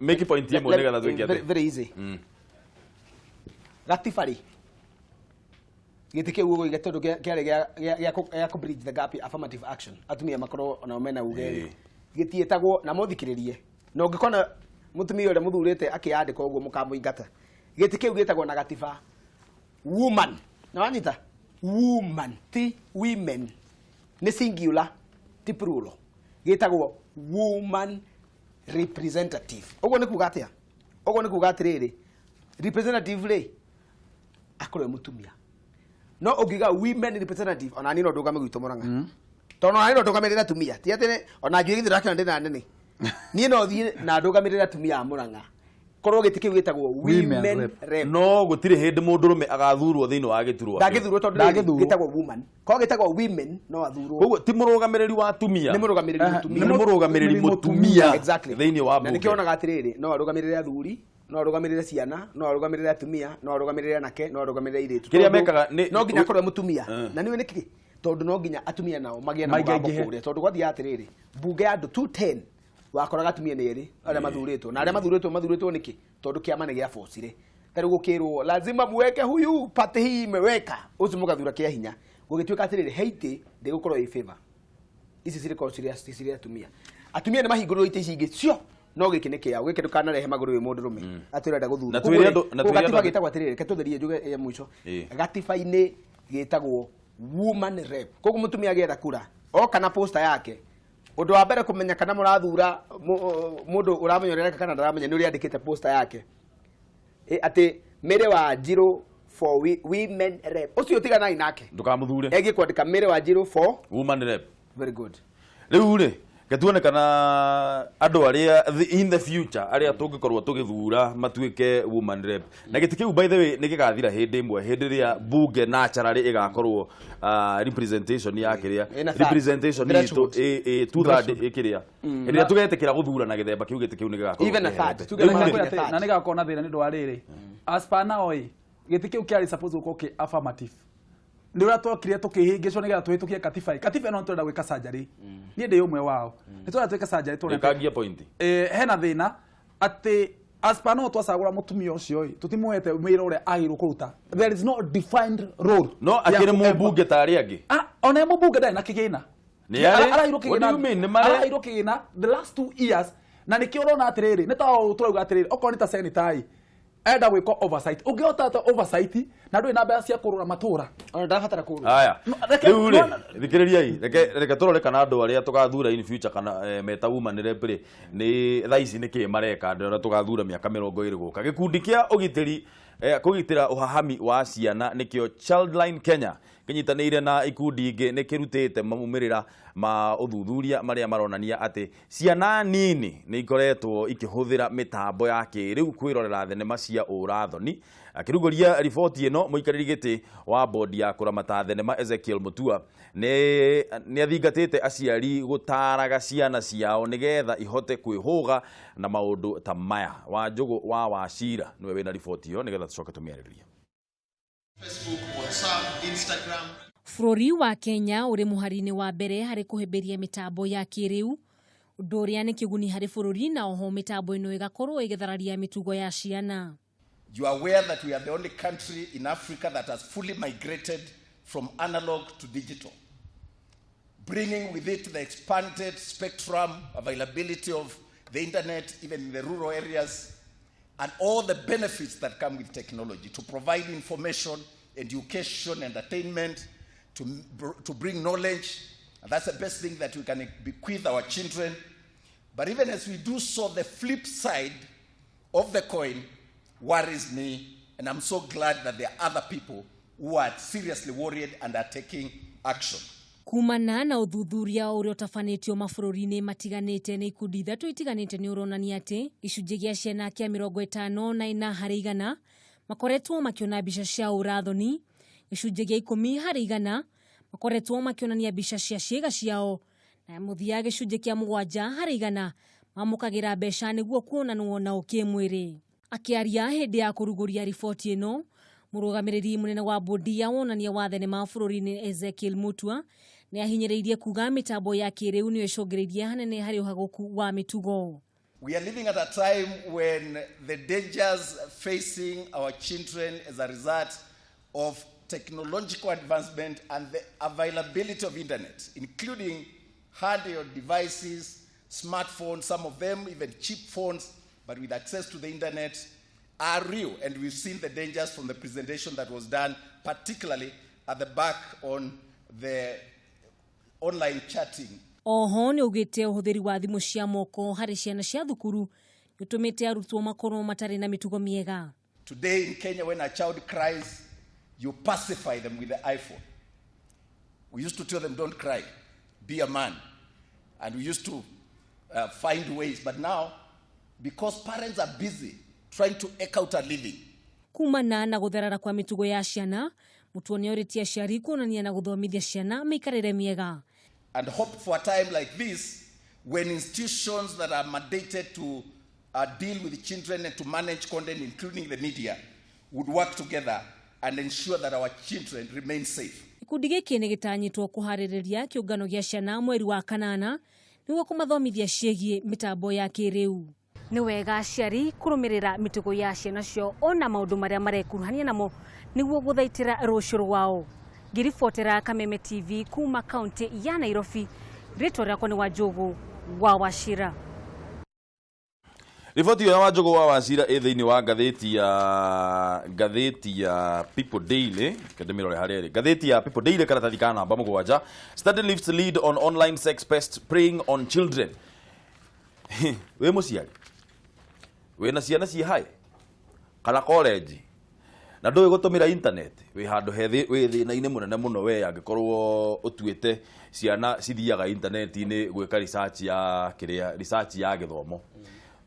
make point ĩmwe nĩgetha twĩke Very- atĩ very easy. Gatiba rĩ, gĩtĩ kĩu ũgũiga tondũ kĩarĩ gĩa kũ bridge the gap ya affirmative action, atumia makorwo onao mena uge rĩ, gĩtiĩtagwo na mũthikĩrĩrie, na ũngĩkona mũtumia ũrĩa mũthurĩte akĩyandĩka ũguo, mũkamũingata. Gĩtĩ kĩu gĩtagwo na gatiba woman, na wanyita, woman ti women, nĩ singular ti plural, gĩtagwo woman representative. Ũguo nĩ kuga atĩa? Ũguo nĩ kuga atĩrĩrĩ, representative rĩ, akorwo e mũtumia. No ũngiuga women representative, ona niĩ no ndũgame gwitũ Mũrang'a, tondũ ona niĩ no ndũgamĩrĩre atumia. Ti atĩ ona njuĩrĩ githĩ ndakĩona ndĩ na nene, niĩ no thiĩ na ndũgamĩrĩre atumia a Mũrang'a, korwo gĩtĩ kĩu gĩtagwo women women rep. rep. No gũtirĩ hĩndĩ mũndũrũme agathurwo thĩinĩ wa gĩturwa kĩu. Ndangĩthurwo tondũ rĩrĩ, Ndangĩthurwo. gĩtagwo woman. Korwo gĩtagwo women, no athurwo. Koguo ti mũrũgamĩrĩri wa atumia. Nĩ mũrũgamĩrĩri mũtumia. Nĩ mũrũgamĩrĩri mũtumia thĩinĩ wa Na mbunge. nĩkĩo onaga atĩrĩrĩ, no arũgamĩrĩre athuri, no arũgamĩrĩre ciana, no arũgamĩrĩre atumia, no arũgamĩrĩre anake, no arũgamĩrĩre airĩtu. Kĩrĩa Tondũ mekaga no nginya akorwo e mũtumia. Na nĩũĩ nĩkĩ? Tondũ no nginya atumia nao magĩe na mũgambo Maingaingĩhe. kũrĩa, tondũ gwathiaga atĩrĩrĩ, mbunge ya andũ 210 wakoraga atumia nĩ erĩ arĩa mathurĩtwo, na arĩa mathurĩtwo nĩkĩ? Tondũ kĩama nĩ gĩabocire. Ta rĩu gũkĩrwo lazima muweke huyu, party hii imeweka ũcio, mũgathura kĩa hinya. Gũgĩtuĩka atĩrĩrĩ, he itĩ ndĩgũkorwo ĩ favor ici cirĩkorwo cirĩ atumia. Atumia nĩ mahingũrĩrwo itĩ ici ingĩ cio, no gĩkĩ nĩ kĩao. Gĩkĩ ndũkanarehe magũrũ wĩ mũndũrũme atĩ ũrenda gũthurwo. Na twĩre andũ- na Koguo twĩre gatiba andũ gĩtagwo atĩrĩrĩ, reke tũtherie njuge ya mũico. Ĩĩ. Gatiba-inĩ gĩtagwo woman rep. Koguo mũtumia agĩetha kura oka na poster yake, ũndũ wa mbere kũmenya kana mũrathura mũndũ ũramenya ũrĩa areka kana ndaramenya nĩ ũrĩa andĩkĩte poster yake. Atĩ Mary Wanjiru for women rep, ũcio tiganai nake. Ndũkamũthure. Egiĩ kwandĩka Mary Wanjiru for woman rep. Very good. Rĩu rĩ, getuone kana andũ arĩa in the future arĩa tũngĩkorwo tũgĩthura matuĩke woman rep, na gĩtĩ kĩu, by the way, nĩ gĩgathira hĩndĩ ĩmwe, hĩndĩ ĩrĩa bunge naturally ĩgakorwo representation ya kĩrĩa Ĩna third. representation itũ Threshold. ĩ two third ĩkĩrĩa, hĩndĩ ĩrĩa tũgetĩkĩra gũthura na gĩthemba kĩu, gĩtĩ kĩu nĩ gĩgakorwo Even a third. kĩeherete. Tuge Rĩu na rĩ, third. Atĩ, na nĩ gakorwo na thĩna nĩ ũndũ wa rĩrĩ, as per now ĩ, gĩtĩ kĩu kĩarĩ supposed gũkorwo kĩ affirmative. Nĩ ũrĩa twokire tũkĩhĩngĩcwo nĩgetha tũhĩtũkie katiba ĩ. Katiba ĩno nĩ tũrenda gwĩka surgery, niĩ ndĩ ũmwe wao, nĩ tũrenda twĩke surgery tuone atĩ- Rĩkangia point. Hena thĩna atĩ as per no twacagũra mũtumia ũcio ĩ, tũtimũhete wĩra ũrĩa agĩrĩirwo kũruta. There is no defined role No ya akĩrĩ mũmbunge ta arĩa angĩ. Ah, ona ye mũmbunge ndarĩ na kĩgĩna. Nĩ arĩ? Araheirwo What do you mean? Nĩ marĩ? Araheirwo kĩgĩna the last 2 years, na nĩkĩo ũrona atĩrĩrĩ, nĩ ta ũũ tũrauga atĩrĩrĩ, okorwo nĩ ta senator ĩ, enda gwĩka oversight, ũngĩhota atĩa oversight na ndũrĩ na mbeca cia kũrũra matũra? Ona ndabatara kũrũa. Aya. No, Rĩu rĩ, no, thikĩrĩriai, reke tũrore kana andũ arĩa tũgathura in future kana meta woman rep rĩ, nĩ thaa ici nĩ kĩĩ mareka, andũ arĩa tũgathura mĩaka 20 gũka. Gĩkundi kĩa ũgitĩri Kũgitĩra ũhahami wa ciana nĩkĩo Childline Kenya kĩnyitanĩire na ikundi ingĩ nĩ kĩrutĩte maumĩrĩra ma ũthuthuria marĩa maronania atĩ ciana nini nĩ ikoretwo ikĩhũthĩra mĩtambo ya kĩrĩu kwĩrorera thenema cia ũrathoni. Akĩrugũria riboti ĩno, mũikarĩri gĩtĩ wa bodi ya kũramata thenema Ezekiel Mutua nĩ athingatĩte aciari gũtaraga ciana ciao nĩgetha ihote kwĩhũga na maũndũ ta maya. Wanjũgũ wa Wacira nĩwe wĩna riboti ĩyo nĩgetha tũcoke tũmĩarĩrĩrie. Facebook, WhatsApp, Instagram. Bũrũri wa Kenya ũrĩ mũhari-inĩ wa mbere harĩ kũhĩmbĩria mĩtambo ya kĩrĩu, ũndũ ũrĩa nĩ kĩguni harĩ bũrũri na oho mĩtambo ĩno ĩgakorwo ĩgĩthararia mĩtugo ya ciana. You are aware that we are the only country in Africa that has fully migrated from analog to digital, bringing with it the expanded spectrum, availability of the internet, even in the rural areas, and all the benefits that come with technology to provide information, education, entertainment, to bring knowledge. And that's the best thing that we can bequeath our children. But even as we do so, the flip side of the coin worries me, and I'm so glad that there are other people who are seriously worried and are taking action. Kumana na ũthuthuria ũrĩa ũtabanĩtio mabũrũri-inĩ matiganĩte nĩ ikundi ithatũ itiganĩte nĩ ũronania atĩ gĩcunjĩ gĩa ciana kĩa 54 harĩ igana makoretwo makĩona mbica cia ũrathoni, gĩcunjĩ gĩa 10 harĩ igana makoretwo makĩonania mbica cia ciĩga ciao, na mũthia gĩcunjĩ kĩa 7 harĩ igana mamũkagĩra mbeca nĩguo kuonanwo nao kĩmwĩrĩ. Akĩaria hĩndĩ ya kũrugũria riboti ĩno, mũrũgamĩrĩri mũnene wa bodi ya wonania wa thenema bũrũri-inĩ Ezekiel Mutua nĩ ahinyĩrĩirie kuga mĩtambo ya kĩrĩu nĩyo ĩcũngĩrĩirie hanene harĩ ũhagũku wa mĩtugo. We are living at a time when the dangers facing our children as a result of technological advancement and the availability of internet, including handheld devices, smartphones, some of them even cheap phones, but with access to the internet, are real. And we've seen the dangers from the presentation that was done, particularly at the back on the online chatting. Oho nĩ augĩte ũhũthĩri wa thimũ cia moko harĩ ciana cia thukuru nĩ ũtũmĩte arutwo makorwo matarĩ na mĩtugo mĩega. Today in Kenya, when a child cries, you pacify them with the iPhone. We used to tell them, don't cry, be a man. And we used to find ways. But now, because parents are busy trying to eke out a living, Kumana na gũtherera kwa mĩtugo ya ciana, Mutua nĩ orĩtie aciari kuonania na gũthomithia ciana mĩikarĩre mĩega. And hope for a time like this, when institutions that are mandated to deal with children and to manage content, including the media, would work together and ensure that our children remain safe. Gĩkundi gĩkĩ nĩ gĩtanyĩtwo kũharĩrĩria kĩũngano gĩa ciana mweri wa kanana nĩguo kũmathomithia ciĩgiĩ mĩtambo ya kĩrĩu. Nĩ wega aciari kũrũmĩrĩra mĩtugo ya ciana ciao ona maũndũ marĩa marekuruhania namo nĩguo gũthaitĩra rũciũ rwao. Ngĩribotera Kameme TV kuma kaunti ya Nairobi, rĩtwa rĩakwa nĩ Wanjũgũ wa Wachira. Riboti ĩyo ya Wanjũgũ wa Wachira ĩ thĩinĩ wa ngathĩti ya People Daily. Kende mĩrore harĩa ĩrĩ ngathĩti ya People Daily, karatathi ka namba 7. Study lifts lead on online sex pest preying on children. Wĩ mũciari wĩna ciana ciĩ high kana college na ndũĩ gũtũmĩra internet, wĩ handũ he wĩ thĩna-inĩ mũnene mũno we angĩkorwo ũtuĩte ciana cithiaga internet-inĩ gwĩka research ya kĩrĩa, research ya gĩthomo,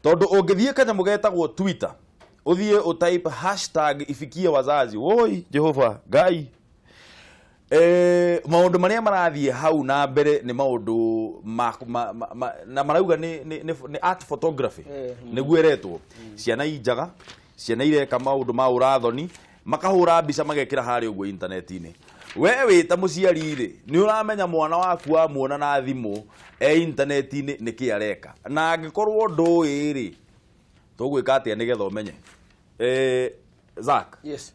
tondũ ũngĩthiĩ kanyamũ getagwo Twitter, ũthiĩ ũtype #IfikieWazazi, woi Jehova Ngai, maũndũ marĩa marathiĩ hau na mbere nĩ maũndũ ma, na marauga nĩ art photography nĩguo ĩretwo. Ciana injaga, ciana ireka maũndũ ma ũrathoni, makahũra mbica magekĩra harĩa ũguo intaneti-inĩ. We wĩ ta mũciari rĩ, nĩ ũramenya mwana waku wamuona na thimũ e intaneti-inĩ nĩkĩ areka? Na angĩkorwo ndũĩ rĩ, tũgwĩka atĩa nĩgetha ũmenye? Zack? Yes.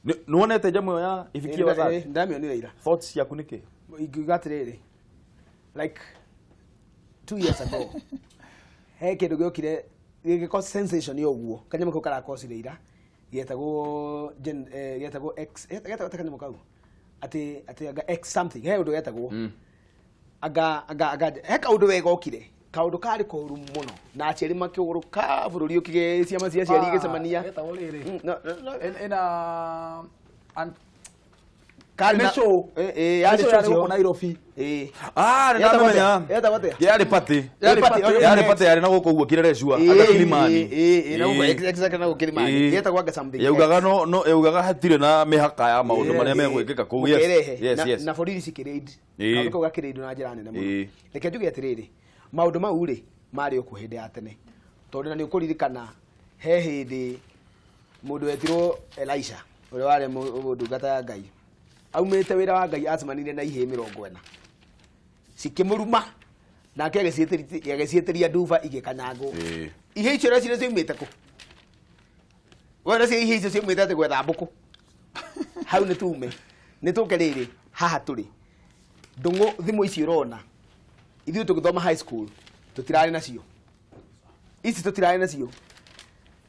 Nĩwonete njamũ ĩyo ya Ifikie Wazazi? Ndamĩonire ira. Thoughts ciaku nĩ kĩ? Ingiuga atĩrĩrĩ, like 2 years ago he kĩndũ gĩokire gĩgĩko sensation ya ũguo, kanyamũ kau karakocire ira getagwo getagwo X, getagwo ta kanyamũ kau atĩ anga X something, he ũndũ getagwo anga he kaũndũ wega okire. Kaũndũ karĩ koru mũno na aciari makĩgũrũka bũrũri ũkĩgĩa ciama cia aciari igĩcemania. Getagwo rĩrĩ. No, Ĩna karĩ nĩ na- show. Ĩ, yarĩ Nĩ show show yarĩ gũkũ cio. Nairobi. Ĩ. Ah, nĩ Yetagwo atĩa? ndamenya. Yetagwo atĩa? Yarĩ party. Yarĩ party. Yarĩ party yarĩ na gũkũ ũguo Kileleshwa, anga Kilimani. Ĩ, na gũkũ, Ĩ. exactly na gũkũ Kilimani. Ĩ. Yetagwo anga something Yaugaga X. no yaugaga hatirĩ na mĩhaka ya maũndũ marĩa megwĩkĩka kũu. Yes. Mũkĩrehe. Yes, yes. Na borithi cikĩraid. Ĩ. Kaũndũ kau gakĩraid na njĩra nene mũno. Ĩ. Reke njuge atĩrĩrĩ, maũndũ mau rĩ marĩ o kuo hĩndĩ ya tene, tondũ na nĩ ũkũririkana he hĩndĩ mũndũ wetirwo Elisha ũrĩa warĩ ndungata ya Ngai aumĩte wĩra wa Ngai acemanirie na ihĩĩ 40 cikĩmũruma, nake agĩciĩtĩria nduba igĩkanyangwo. Ihĩĩ icio nacio ciaumĩte kũ? We nacio ihĩĩ icio ciaumĩte atĩ gwetha mbũkũ. Hau nĩ tume nĩ tũke rĩrĩ haha tũrĩ ndũng'ũ. Thimũ ici ũrona ithuĩ tũgĩthoma high school tũtirarĩ nacio, ici tũtirarĩ nacio.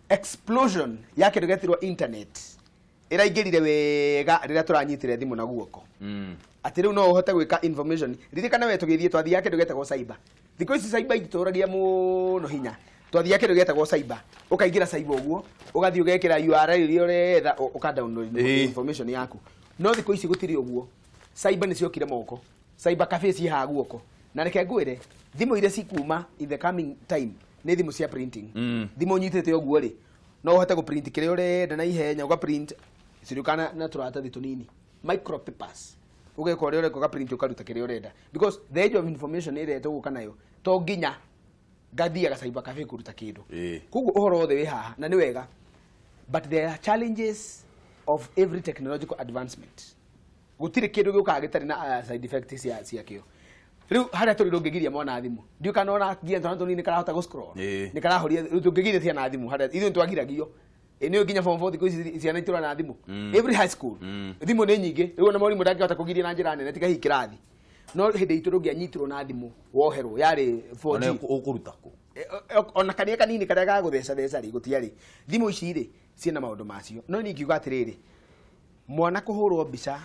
Explosion ya kĩndũ gĩetirwo internet ĩraingĩrire wega rĩrĩa tũranyitire thimũ na guoko, atĩ rĩu no ũhote gwĩka information. Ririkana we tũgĩthiĩ twathiaga kĩndũ gĩetagwo cyber. Thikũ ici cyber itũragia mũno hinya. Twathiaga kĩndũ gĩetagwo cyber, ũkaingĩra cyber ũguo, ũgathiĩ ũgekĩra URL iria ũretha, ũka download information yaku. No thikũ ici gũtirĩ ũguo, cyber nĩ ciokire moko, cyber cafe ciĩ haha guoko. Na reke ngwĩre, thimũ iria cikuma in the coming time nĩ thimũ cia printing. Thimũ ũnyitĩte ũguo rĩ, no ũhote gũ print kĩrĩa ũrenda na ihenya, ũga print cirĩũkaga na tũratathi tũnini, micro papers, ũgeka ũrĩa ũreka, ũga print, ũkaruta kĩrĩa ũrenda, because the age of information ĩrĩa tũgũka nayo to nginya ngathiaga cyber cafe kũruta kĩndũ. Koguo ũhoro wothe wĩ haha na nĩ wega, but there are challenges of every technological advancement. Gũtirĩ kĩndũ gĩũkaga gĩtarĩ na side effect cia ciakĩo. Rĩu harĩa tũrĩ, ndũngĩgiria mwana thimũ. Ndiũ kana ona nginya twana tũnini karahota gũ scroll, nĩ karahoria. Rĩu tũngĩgiria ciana thimũ harĩa ithuĩ nĩtwagiragio? Ĩ nĩ nginya form 4 thikũ ici ciana itũra na thimũ. Every high school thimũ nĩ nyingĩ. Rĩu ona mwarimũ ndangĩhota kũgiria na njĩra nene tiga hihi kĩrathi. No hĩndĩ itũ ndũngĩanyitirwo na thimũ woherwo, yarĩ 4G. Ona ũkũruta kũ? Ona kania kanini karĩa ga gũtheca theca rĩ, gũtiarĩ. Thimũ ici rĩ ciĩna maũndũ macio, no niĩ ingiuga atĩrĩrĩ, mwana kũhũrwo mbica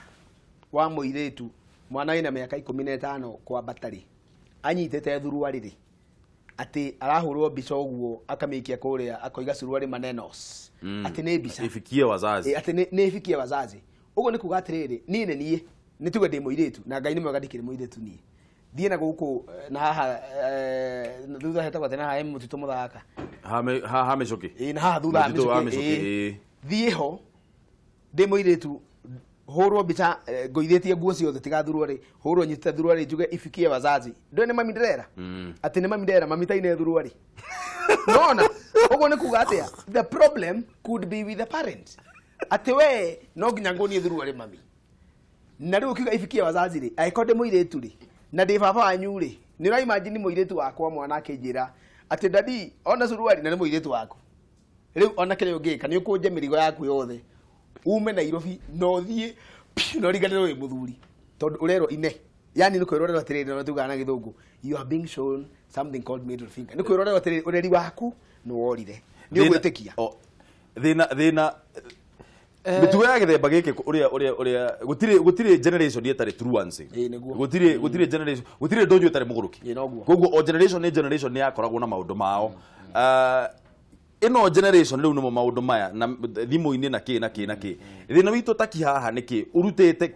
wa mũirĩtu, mwana wĩna mĩaka 15 kwambata rĩ, anyitĩte thuruarĩ rĩ, atĩ arahũrwo mbica ũguo akamĩikia kũrĩa, akoiga suruarĩ manenos, atĩ nĩ mbica ifikie wazazi. Atĩ nĩ ifikie wazazi. Ũguo nĩ kuga atĩrĩrĩ, niĩ nĩ niĩ nĩ tuge ndĩ mũirĩtu, na Ngai nĩ mwega ndikĩrĩ mũirĩtu, niĩ thiĩ na gũkũ na haha thutha hetagwo atĩ na haha he mũtitũ mũthaka. Ha mĩcũkĩ. Ĩ, na haha thutha wa Mũtitũ wa mĩcũkĩ, mĩcũkĩ, ĩ. ĩ. Thiĩ ho ndĩ mũirĩtu, hũrwo mbica ngũithĩtie nguo ciothe tiga thuruarĩ, hũrwo nyitĩte thuruarĩ, njuge ifikie wazazi. Ndũĩ nĩ mami ndĩrera, atĩ nĩ mami ndĩrera, mami taine thuruarĩ. Nona ũguo nĩ kuga atĩa? The problem could be with the parent, atĩ we no nginya nguonie thuruarĩ mami. Na rĩu ũkiuga ifikie wazazi rĩ, angĩkorwo ndĩ mũirĩtu rĩ na ndĩ baba wanyu rĩ, nĩ ũra imagine mũirĩtu wakwa mwana akĩnjĩra atĩ, "Daddy, ona suruari," na nĩ mũirĩtu waku. Rĩu ona kĩrĩa ũngĩka nĩ ũkũnje mĩrigo yaku yothe ume Nairobi na ũthiĩ piu, na ũriganĩrwo wĩ mũthuri, tondũ ũrerwo ine, yani nĩ kwĩrwo ũrerwo atĩrĩrĩ, na tugaga na gĩthũngũ you are being shown something called middle finger. Nĩ kwĩrwo ũrerwo atĩrĩrĩ, ũreri waku nĩ worire, nĩ ũgwĩtĩkia. Thĩna mĩtugo ya gĩthemba gĩkĩ ũrĩa gũtirĩ generation ĩtarĩ truancy. Ĩ, nĩguo. Gũtirĩ generation, gũtirĩ ndũnyũ ĩtarĩ mũgũrũki. Ĩ, noguo. Koguo o generation nĩ generation nĩ yakoragwo na maũndũ mao. Ĩno generation rĩu nĩmo maũndũ maya na thimũ-inĩ na kĩ na kĩ na kĩ. Thĩna witũ taki haha nĩ kĩ ũrutĩte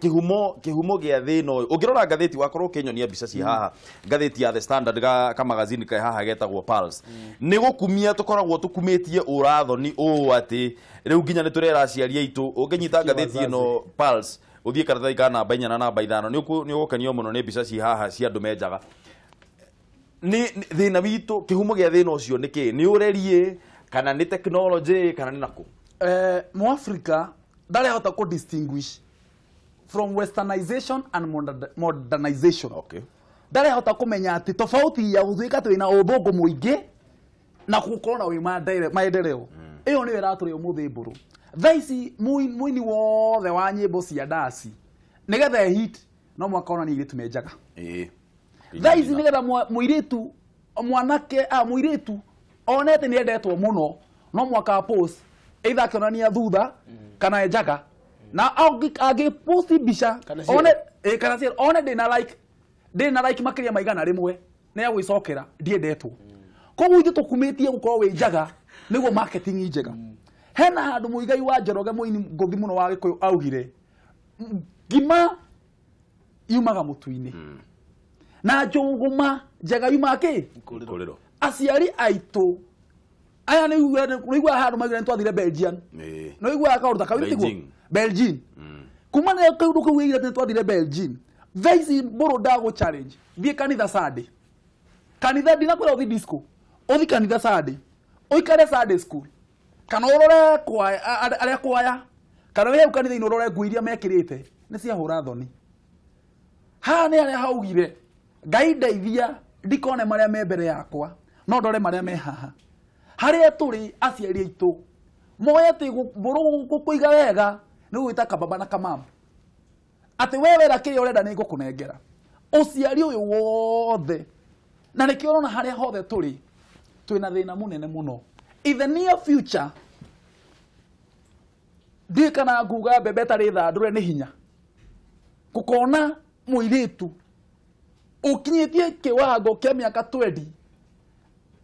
kĩhumo gĩa thĩna ũyũ? Ũngĩrora ngathĩti, wakorwo ũkĩnyonia mbica ci haha, ngathĩti ya The Standard, ga kamagazini kaĩ haha getagwo Pulse, nĩ gũkumia tũkoragwo tũkumĩtie ũrathoni ũũ atĩ rĩu nginya nĩ tũrera aciari aitũ. Ũngĩnyita ngathĩti ĩno Pulse, ũthiĩ karatathi ka namba 4 na namba 5, nĩ ũgũkenio mũno nĩ mbica ci haha cia andũ menjaga. Nĩ thĩna witũ, kĩhumo gĩa thĩna ũcio nĩ kĩ? Nĩ ũrerie kana nĩ technology kana nĩ nakũ? Mwafrika ndarehota kũ distinguish from westernization and modernization. Ndarehota kũmenya atĩ tofauti ya gũtuĩka twĩna ũthũngũ mũingĩ na gũkorwo na wĩ maendeleo. Ĩyo nĩyo ĩratũrĩa ũmũthĩ mbũrũ. Thaa ici mũini wothe wa nyĩmbo cia ndaci, nĩgetha hit, no mwaka onania airĩtu menjaga. Thaa ici nĩgetha mũirĩtu mwanake a mũirĩtu onete nĩ endetwo mũno, no mwaka post either akĩonania thutha kana enjaga, na angĩposti mbica Kana cierĩ. one kana cierĩ, one ndĩna like makĩria ma 100. Nĩ ya gwĩcokera, ndiendetwo. Koguo ithuĩ tũkumĩtie gũkorwo wĩ njaga nĩguo marketing njega. Hena handũ Mũigai wa Njoroge, mũini ngũthi mũno wa Gĩkũyũ, augire ngima yumaga mũtu-inĩ na njũgũma njega yumaga kĩ? Kũrĩro. Aciari aitũ aya nĩ ũiguaga handũ maugire nĩ twathire Belgium. Nĩ ũiguaga kaũndũ ta kau nĩ tiguo? Beijing. Belgium. Kuma nĩ kaũndũ kau wĩigire atĩ nĩ twathire Belgium, thaa ici mbũrũ ndagũ challenge, thiĩ kanitha Sunday, kanitha ndinakwĩra ũthi disco, ũthi kanitha Sunday, ũikare Sunday school kana ũrore kwaya, arĩa kwaya, kana wĩ hau kanitha-inĩ ũrore nguo iria mekĩrĩte nĩ ciahũra thoni. Haha nĩ harĩa haugire, "Ngai ndeithia ndikone marĩa me mbere yakwa, no ndore marĩa me haha." Harĩa tũrĩ, aciari aitũ moe atĩ mbũrũ kũiga wega nĩ gwĩta kababa na kamamu, atĩ we wera kĩrĩa ũrenda nĩ ngũkũnengera. Ũciari ũyũ wothe, na nĩkĩo ũrona harĩa hothe tũrĩ twĩna thĩna mũnene mũno. In the near future, ndiũĩ kana nguga mbembe ĩtarĩ thandũre nĩ hinya gũkona mũirĩtu ũkinyĩtie kĩwango kĩa mĩaka 20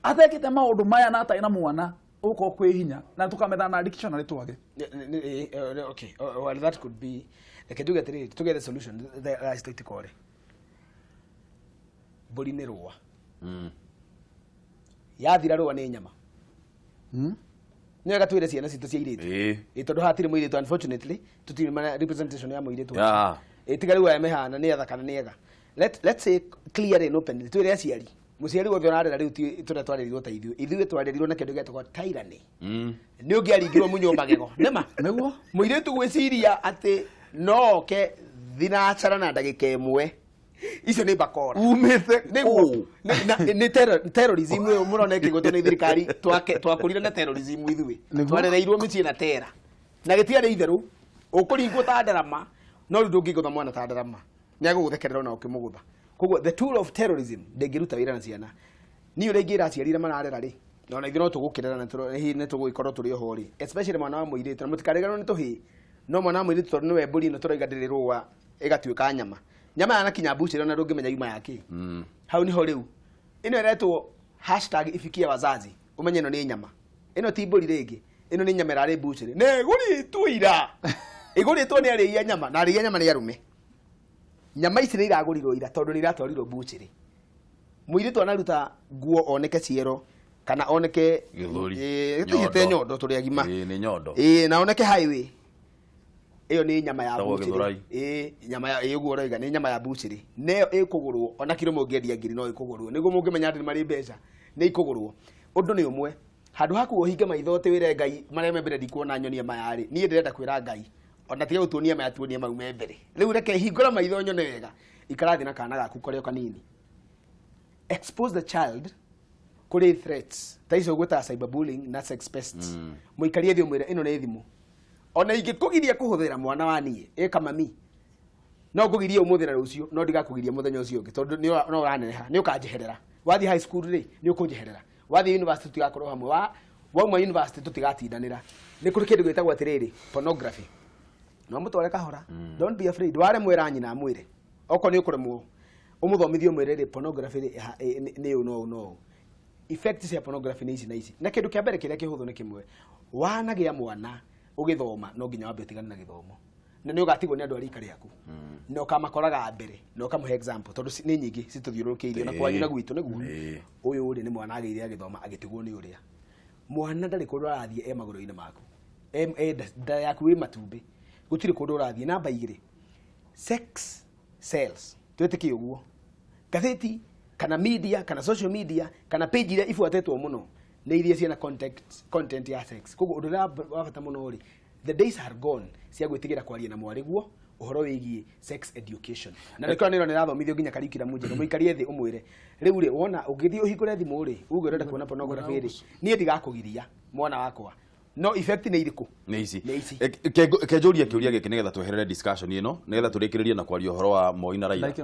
atekĩte maũndũ maya na atarĩ na mwana, ũgũkorwo kwĩ hinya na tũkamethana na dictionary twage. Okay, well, that could be. Reke njuge atĩrĩrĩ, tũgethe solution thaa citũ itikore. Mbũri nĩ rũa, yathira rũa nĩ nyama. Nĩ wega twĩre ciana citũ cia irĩtu. Ĩ tondũ hatirĩ mũirĩtu, unfortunately tũtirĩ na representation ya mũirĩtu. Ĩ tiga rĩu aya mehana nĩ athaka na nĩ ega. Let's say clearly and openly, twĩre aciari, mũciari wothe ũrarera rĩu ti tũrĩa twarerirwo ta ithuĩ. Ithuĩ twarerirwo na kĩndũ gĩetagwo tyranny. Nĩ ũngĩaringirwo munywo magego nĩma. Nĩguo. Mũirĩtu gwĩciria atĩ no oke thinacara na ndagĩka ĩmwe, icio nĩ bakora. Umĩte Nĩguo. kũu? Nĩ terrorism ĩyo mũrona ĩkĩgwetwo nĩ thirikari, twakũrire na terrorism ithuĩ. Twarereirwo mĩciĩ na tera na gĩtiarĩ itherũ, ũkũringwo ta ndarama, no rĩu ndũngĩgũtha mwana ta ndarama, nĩ agũgũthekerera ona ũkĩmũgũtha. Koguo the tool of terrorism ndĩngĩruta wĩra na ciana. Niĩ ũrĩa ingĩra aciari arĩa mararera rĩ, na ona ithuĩ no tũgũkĩrera na hihi nĩ tũgũgĩkorwo tũrĩ oho rĩ, especially mwana wa mũirĩtu, na mũtikariganĩrwo nĩ tũhĩĩ, no mwana wa mũirĩtu tondũ nĩwe mbũri ĩno tũrauga ndĩrĩ rũa ĩgatuĩka nyama. Nyama yanakinya mbucĩrĩ ona ndũngĩmenya yuma ya kĩ. Hau niho rĩu ĩno ĩretwo #ifikie wazazi. Ũmenye ĩno nĩ nyama, ĩno ti mbũri rĩngĩ, ĩno nĩ nyama ĩrarĩ mbucĩrĩ na ĩgũrĩtwo ira, ĩgũrĩtwo nĩ arĩi a nyama, na arĩi a nyama nĩ arũme. Nyama ici nĩ iragũrirwo ira tondũ nĩ iratwarirwo mbucĩrĩ. Mũirĩtu anaruta nguo oneke ciero kana oneke Gĩthũri. Tũigĩte Nyondo. nyondo tũrĩ agima. Ĩĩ, nĩ nyondo. Ĩĩ, na oneke highway, ĩyo nĩ nyama ya Ĩtagwo mbucĩrĩ. gĩthũrai. Ĩĩ, nyama ya ĩĩ, ũguo ũroiga nĩ nyama ya mbucĩrĩ, neyo ĩkũgũrwo ona kiro mũngĩendia ngiri no ĩkũgũrwo nĩguo mũngĩmenya atĩ nĩ marĩ mbeca, nĩ ikũgũrwo. Ũndũ nĩ ũmwe, handũ ha kuga ũhinge maitho ũtĩ wĩre Ngai marĩa me mbere ndikuona nyonie maya rĩ, niĩ ndĩrenda kwĩra Ngai ona tiga gũtuonia maya, tuonie mau me mbere. Rĩu reke hingũra maitho nyone wega. Ikara thĩ na kana gaku karĩ o kanini, expose the child kũrĩ threats ta icio gwĩtaga cyberbullying na sex pests. Mũikarie thĩ ũmwĩre ĩno nĩ thimũ, ona ingĩkũgiria kũhũthĩra, mwana wa niĩ ĩka mami, no ngũgirie ũmũthĩ na rũciũ, no ndigakũgiria mũthenya ũcio ũngĩ, tondũ no ũraneneha, nĩ ũkanjeherera. Wathiĩ high school rĩ, nĩ ũkũnjeherera. Wathiĩ university tũtigakorwo hamwe, wa wauma university tũtigatindanĩra. Nĩ kũrĩ kĩndũ gĩtagwo atĩrĩrĩ pornography, no mũtware kahora. Don't be afraid. Waremwo ĩra nyina amwĩre, okorwo nĩ ũkũremwo ũmũthomithie, ũmwĩre rĩ pornography rĩ nĩ ũũ no ũũ no ũũ, effect cia pornography nĩ ici na ici. Na kĩndũ kĩa mbere kĩrĩa kĩhũthũ nĩ kĩmwe, wanagĩa mwana ũgĩthoma, no nginya wambe ũtigane na gĩthomo, na nĩ ũgatigwo nĩ andũ a rika rĩaku na ũkamakoraga mbere na ũkamũhe example, tondũ nĩ nyingĩ citũthiũrũrũkĩirie na kwanyu na gwitũ nĩguo. Ũyũ rĩ nĩ mwana agĩire agĩthoma agĩtigwo nĩ ũrĩa mwana ndarĩ kũndũ arathiĩ, e magũrũ-inĩ maku, e nda yaku wĩ matumbĩ, gũtirĩ kũndũ ũrathiĩ. Namba igĩrĩ, sex sells, twĩtĩkie ũguo. Ngathĩti kana media kana social media kana page iria ibuatĩtwo mũno nĩ iria ciĩna content ya sex. Koguo ũndũ ũrĩa wa bata mũno rĩ, the days are gone cia gwĩtigĩra kwaria na mwarĩguo ũhoro wĩgiĩ sex education, na nĩkĩo nĩro nĩrathomithio nginya curriculum njerũ. Mũikarie thĩ ũmwĩre rĩu rĩ, wona ũngĩthiĩ ũhingũre thimũ rĩ, uge ũrenda kuona pornography rĩ, niĩ ndigakũgiria mwana wakwa, no effect nĩ irĩkũ? Nĩ ici. Nĩ ici. Kenjũrie kĩũria gĩkĩ nĩgetha tweherere discussion ĩno, nĩgetha tũrĩkĩrĩrie na kwaria ũhoro wa Moi na Raila. Like,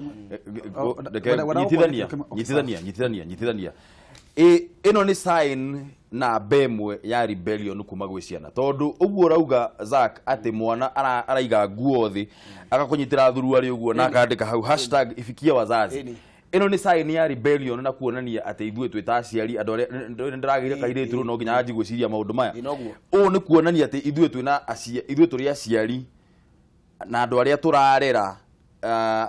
oh, Reke wenda nyitithania, okay, nyitithania, nyitithania, nyitithania. Ĩno nĩ sign namba ĩmwe ya rebellion kuma gwĩ ciana, tondũ ũguo ũrauga Zack atĩ mwana araiga nguo thĩ, agakũnyitĩra thuruarĩ ũguo na akandĩka hau #ifikie wazazi. Ĩni. Ĩno nĩ sign ya rebellion na kuonania atĩ ithuĩ twĩ ta aciari andũ arĩa nĩ ndĩragĩire kairĩtu rĩu no nginya anjie gwĩciria maũndũ maya. Ĩ, noguo. Ũũ nĩ kuonania atĩ ithuĩ twĩna ithuĩ tũrĩ aciari na andũ arĩa tũrarera,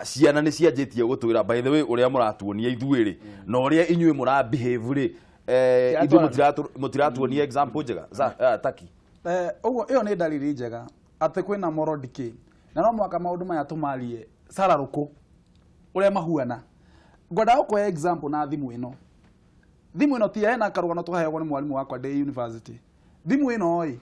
ciana nĩ cianjĩtie gũtwĩra, by the way, ũrĩa mũratuonia ithuĩ rĩ na ũrĩa inyuĩ mũra behave rĩ, ithuĩ mũtiratuonia example njega. Taki. Ũguo ĩyo nĩ ndariri njega atĩ kwĩna moral decay, na no mũhaka maũndũ maya tũmarie cararũkũ ũrĩa mahuana. Ngwendaga gũkũhe example na thimũ ĩno. Thimũ ĩno ti hena karũgano twaheagwo nĩ mwarimũ wakwa ndĩ university. Thimũ ĩno ĩ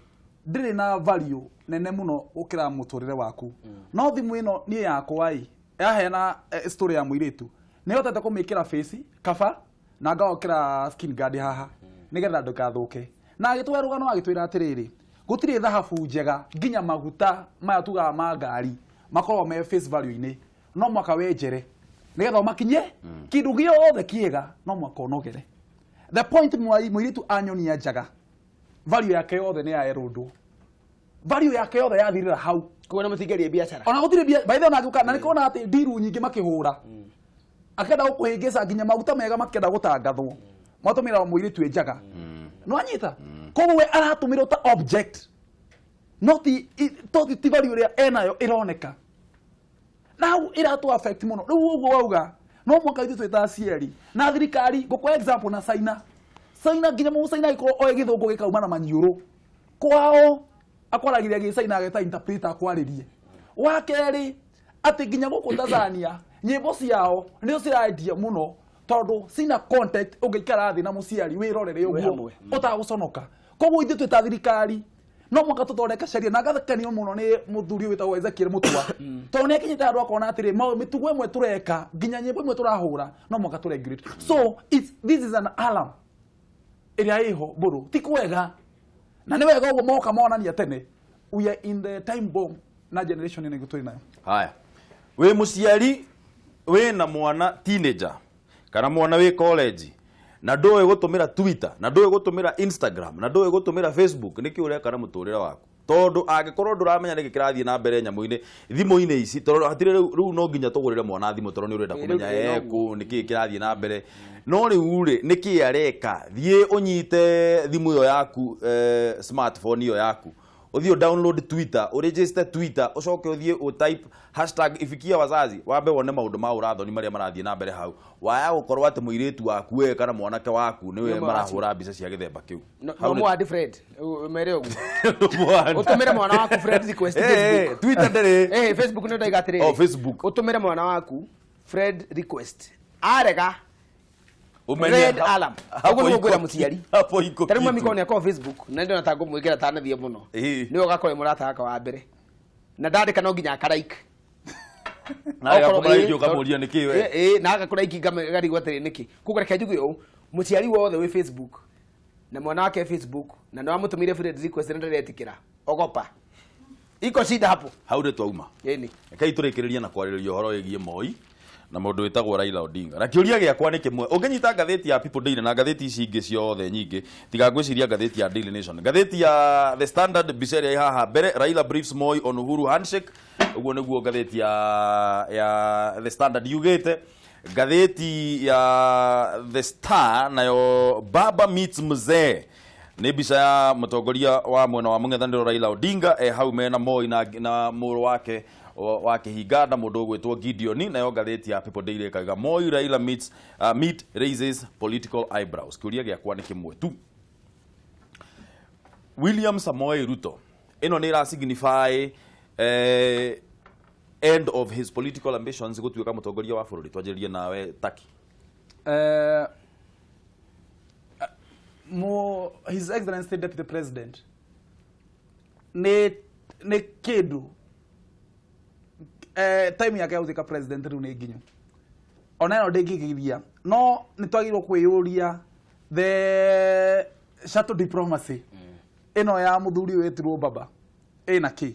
ndĩrĩ na value nene mũno gũkĩra mũtũrĩre waku, no thimũ ĩno niĩ yakwa ĩ yaheana story ya mũirĩtu, nĩ hotete kũmĩkĩra face cover na ngawokĩra skin guard haha nĩgetha ndũkathũke. Na agĩtũhe rũgano, agĩtwĩra atĩrĩrĩ, gũtirĩ thahabu njega, nginya maguta maya tugaga ma ngari makoragwo me face value-inĩ, no mwaka wenjere nĩgetha ũmakinyie. Kĩndũ gĩothe kĩega no mwaka ũnogere. The point, mũirĩtu anyonia njaga, value yake yothe nĩ yaerũndwo, value yake yothe yathirĩra hau. Koguo na mũtingerie biacara. Ona gũtirĩ mbia by the way, ona angĩũka na nĩkona atĩ ndiru nyingĩ makĩhũra akenda gũkũhĩngĩca, nginya maguta mega makĩenda gũtangathwo matũmĩra mũirĩtu ĩ njaga no anyita. Koguo we aratũmĩrwo ta object, no ti to ti value ĩrĩa enayo ĩroneka na hau ĩratũ affect mũno. Rĩu ũguo wauga no mwaka ithuĩ twĩ ta aciari na thirikari. Ngũkũhe example na China. China, nginya mũcaina angĩkorwo oĩ gĩthũngũ gĩkauma na maniũrũ kwao, akwaragĩria gĩcaina, ageta interpreter akwarĩrie. Wa kerĩ, atĩ nginya gũkũ Tanzania nyĩmbo ciao nĩo cirendia mũno tondũ cina content ũngĩikara thĩ na mũciari wĩrorere ũguo hamwe. Ũtagũconoka. Koguo ithuĩ twĩ ta thirikari no mũhaka tũthondeke sheria, na ngakenio mũno nĩ mũthuri ũyũ wĩtagwo Ezekiel Mutua, tondũ nĩ akinyĩte handũ akona atĩrĩ mĩtugo ĩmwe tũreka, nginya nyĩmbo imwe tũrahũra, no mũhaka tũ regulate. So this is an alarm ĩrĩa ĩho mbũrũ ti kwega, na nĩ wega ũguo moka monania tene we are in the time bomb na generation ĩno tũrĩ nayo. Haya, wĩ mũciari wĩna mwana teenager kana mwana wĩ college na ndũĩ gũtũmĩra Twitter, na ndũĩ gũtũmĩra Instagram, na ndũĩ gũtũmĩra Facebook, nĩkĩ ũreka na mũtũrĩre waku? Tondũ angĩkorwo ndũramenya nĩkĩ kĩrathiĩ na mbere nyamũ-inĩ thimũ-inĩ ici, tondũ hatirĩ rĩu no nginya tũgũrĩre mwana thimũ tondũ nĩ ũrenda kũmenya rĩu ekũ nĩkĩ kĩrathiĩ na mbere. No rĩu rĩ, nĩkĩ areka? Thiĩ ũnyite thimũ ĩyo yaku, smartphone ĩyo yaku, ũthiĩ download Twitter, ũregister Twitter, ũcoke ũthiĩ ũtype #IfikiaWazazi, wambe wone maũndũ ma ũrathoni marĩa marathiĩ na mbere hau. Waya gũkorwo atĩ mũirĩtu waku we kana mwanake waku nĩwe Nĩwe marahũra mbica cia gĩthemba kĩu. No Hau no mwandi friend mere ũguo Mwandi. ũtũmĩre mwana waku friend request Facebook. Twitter ndĩrĩ. Facebook nĩ ndaiga atĩrĩrĩ. Oh, Facebook. Ũtũmĩre mwana waku friend request, arega, Ũmenye red alarm. Hapo Ũguo nĩguo iko ngwĩra mũciari. Hapo iko Tarĩu mami kitu. korwo nĩ akorwo Facebook na ndĩrona ta ngũmwĩkĩra tanathiĩ mũno, nĩwe ũgakorwo wĩ mũrata wakwa wa mbere na ndandĩka no nginya akaraike. Na agakũmaraiki ũkamũria nĩkĩ we. Ĩĩ, na agakũraiki ngarigwo atĩrĩ nĩkĩ. Koguo reke njuge ũũ, mũciari wothe wĩ Facebook na mwana wake Facebook na nĩ wamũtũmĩire friend request na ndaretĩkĩra, ogopa, iko shida hapo. Hau nĩ twauma. Ĩni. Rekei tũrĩkĩrĩrie na kwarĩrĩria ũhoro wĩgiĩ Moi na mũndũ wĩtagwo Raila Odinga. Na kĩũria gĩakwa nĩ kĩmwe. Ũngĩnyita ngathĩti ya People Daily na ngathĩti ici ingĩ ciothe nyingĩ, tiga ngwĩciria ngathĩti ya Daily Nation. Ngathĩti ya The Standard, mbica ĩrĩa ĩ haha mbere, "Raila briefs Moi on Uhuru handshake." Ũguo nĩguo ngathĩti ya The Standard yugĩte. Ngathĩti ya The Star nayo, "Baba meets Mzee", nĩ mbica ya mũtongoria wa mwena wa mũng'ethanĩro Raila Odinga e hau mena Moi na mũrũ wake wa kĩhinga na mũndũ ũgwĩtwo Gideon. Nayo ngathĩti ya People Daily ĩkauga, "Moi Raila meet raises political eyebrows." Kĩũria gĩakwa nĩ kĩmwe tu. William Samoei Ruto, ĩno nĩ ĩra signify end of his political ambitions gũtuĩka mũtongoria wa bũrũri? Twanjĩrĩrie nawe, Taki. Mo His Excellency Deputy President nĩ kĩndũ time yake ya gũtuĩka president rĩu nĩ nginyu, ona ĩno ndĩngĩgiria, no nĩ twagĩrĩirwo kwĩyũria the shuttle diplomacy ĩno ya mũthuri ũyũ wĩtirwo Baba ĩna kĩ,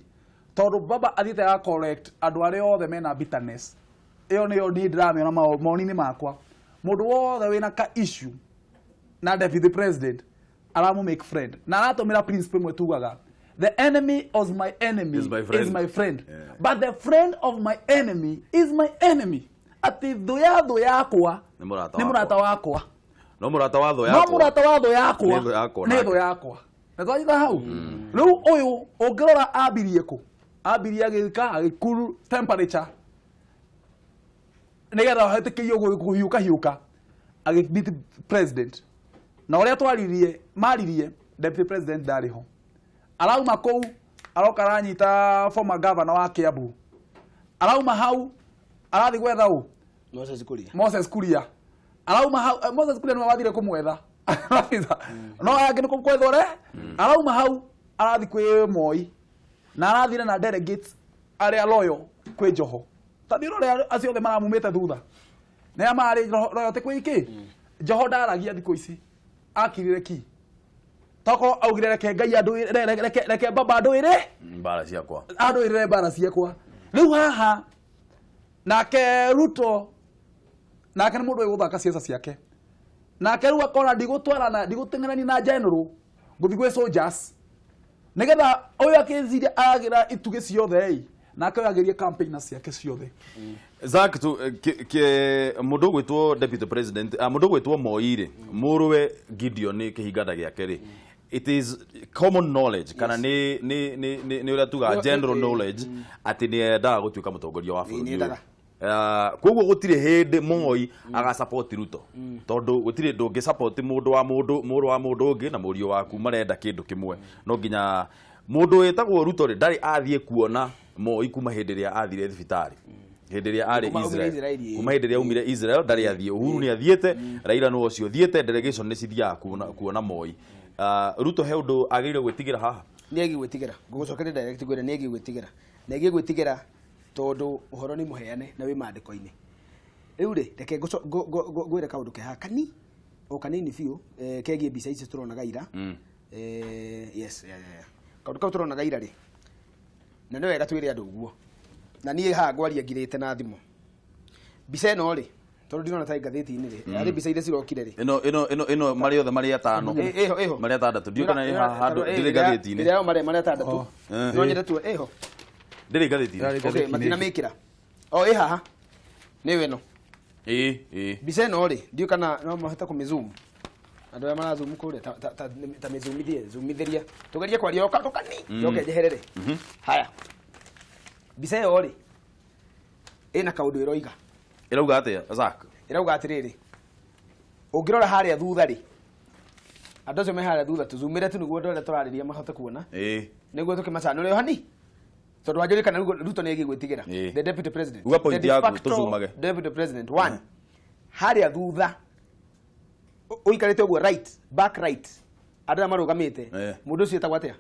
tondũ Baba athiĩte aga correct andũ arĩa othe mena bitterness. Ĩyo nĩyo niĩ ndĩramĩona mawoni-inĩ makwa. Mũndũ wothe wĩna ka issue na deputy president aramu make friend na aratũmĩra principle ĩmwe tugaga, "The enemy of my enemy is my friend." Is my friend. Yeah. But the friend of my enemy is my enemy. Atĩ thũ ya thũ yakwa Nĩ mũrata nĩ mũrata wakwa. No mũrata wa thũ No yakwa mũrata wa thũ yakwa Nĩ thũ yakwa nĩ nake. thũ yakwa. Na twanyita hau rĩu ũyũ ũngĩrora ambirie kũ, ambirie agĩka agĩkuru temperature nĩgetha ahetũkĩrio kũhiũka hiũka agĩmeet president, na ũrĩa twaririe maririe deputy president ndarĩ ho. Arauma kũu aroka aranyita former governor wa Kiambu, arauma hau arathiĩ gwetha ũ? Moses Kuria. Moses Kuria. Arauma hau, Moses Kuria nĩwe wathire kũmwetha no aya angĩ nĩ kwetha ũre. Arauma hau arathiĩ kwĩ Moi na arathire na delegates arĩa loyal kwĩ Joho. Tathiĩ ũrore acio othe maramumĩte thutha nĩa marĩ loyalty kwĩ kĩ Joho. Ndaragia thikũ ici, akirire ki toko augire reke Ngai andũ reke baba andũ ĩrĩ Mbara ciakwa. Andũ ĩrĩre mbara ciakwa. Rĩu haha nake Ruto nake nĩ mũndũ ũĩ gũthaka ciaca ciake. Nake rĩu akona ndigũtwarana, ndigũteng'erania na general, ngũthiĩ gwĩ soldiers nĩgetha ũyũ akĩciria agĩra itugĩ ciothe ĩ nake ũyũ agerie campaign ciake ciothe. Zack tu ke mundu gwitwo deputy president, mundu gwitwo Moi ri, muruwe Gideon kihinganda giake ri, it is common knowledge kana ni uria tuga general knowledge ati ni endaga gutuika mutongoria wa bururi. Nĩendaga. Koguo gutire hindi Moi aga support Ruto, tondu gutire ndungi support mundu wa mundu, muru wa mundu ungi na muriu waku marenda kindu kimwe. No nginya mundu witagwo Ruto ri ndari athie kuona Moi kuma hindi ria athire thibitari, hindi ria ari Kuma aumire Israel. Israeli, Kuma hindi ria aumire Israel ndari athie. Uhuru ni athiete, Raila no ucio thiete, delegation ni cithiaga kuona Moi. Ruto he undu agirire gwitigira haha? Nä ĩgiĩ gwĩtigĩra, ngũgũcokeria direct ngwĩre nĩ ĩgiĩ gwĩtigĩra, na ĩgiĩ gwĩtigĩra tondũ ũhoro nĩ mũheane na wĩ maandĩko-inĩ. Rĩu rĩ, reke ngwĩre kaũndũ keha kani o kanini biũ, kegiĩ mbica ici tũronaga ira. Yes, yeah. Kaũndũ kau tũronaga ira rĩ, na nĩ wega twĩre andũ ũguo, na niĩ haha ngwaria ngirĩte na thimũ mbica ĩno rĩ, tondũ ndinona ta ngathĩti-inĩ rĩ, arĩ mbica iria cirokire rĩ. Ino mari othe mari atano? Ĩho ĩho. Mari atandatu, ndiũ kana ĩ haha handũ ndĩrĩ ngathĩti-inĩ. Ĩrĩa marĩa marĩa atandatũ. No nyende tu ĩho. Ndĩrĩ ngathĩti-inĩ. Ĩrarĩ Okay, ngathĩti-inĩ. matinamĩkĩra o ĩ haha nĩyo ĩno. Ĩ. Mbica ĩno rĩ, ndiũ kana no mahote kũmĩzoom, andũ arĩa marazoom kũrĩa ta mĩzoomithie, zoomithĩria tũgerie kwaria o kaũndũ kani njoke njeherere. Haya, mbica ĩyo rĩ, ĩna kaũndũ ĩroiga. Ĩrauga atĩa, Zack? Ĩrauga atĩrĩrĩ, ũngĩrora harĩa thutha rĩ, andũ acio me harĩa thutha, tũzoomĩre tu nĩguo andũ arĩa tũrarĩria mahote kuona. Nĩguo tũkĩmacanũre hani tondũ wanjũrie kana Ruto nĩ ĩgiĩ gwĩtigĩra. The deputy president. Uga point The de yaku, facto tũzoomage. deputy president one harĩa thutha ũikarĩte ũguo right back right, andũ arĩa marũgamĩte, mũndũ ũcio etagwo atĩa?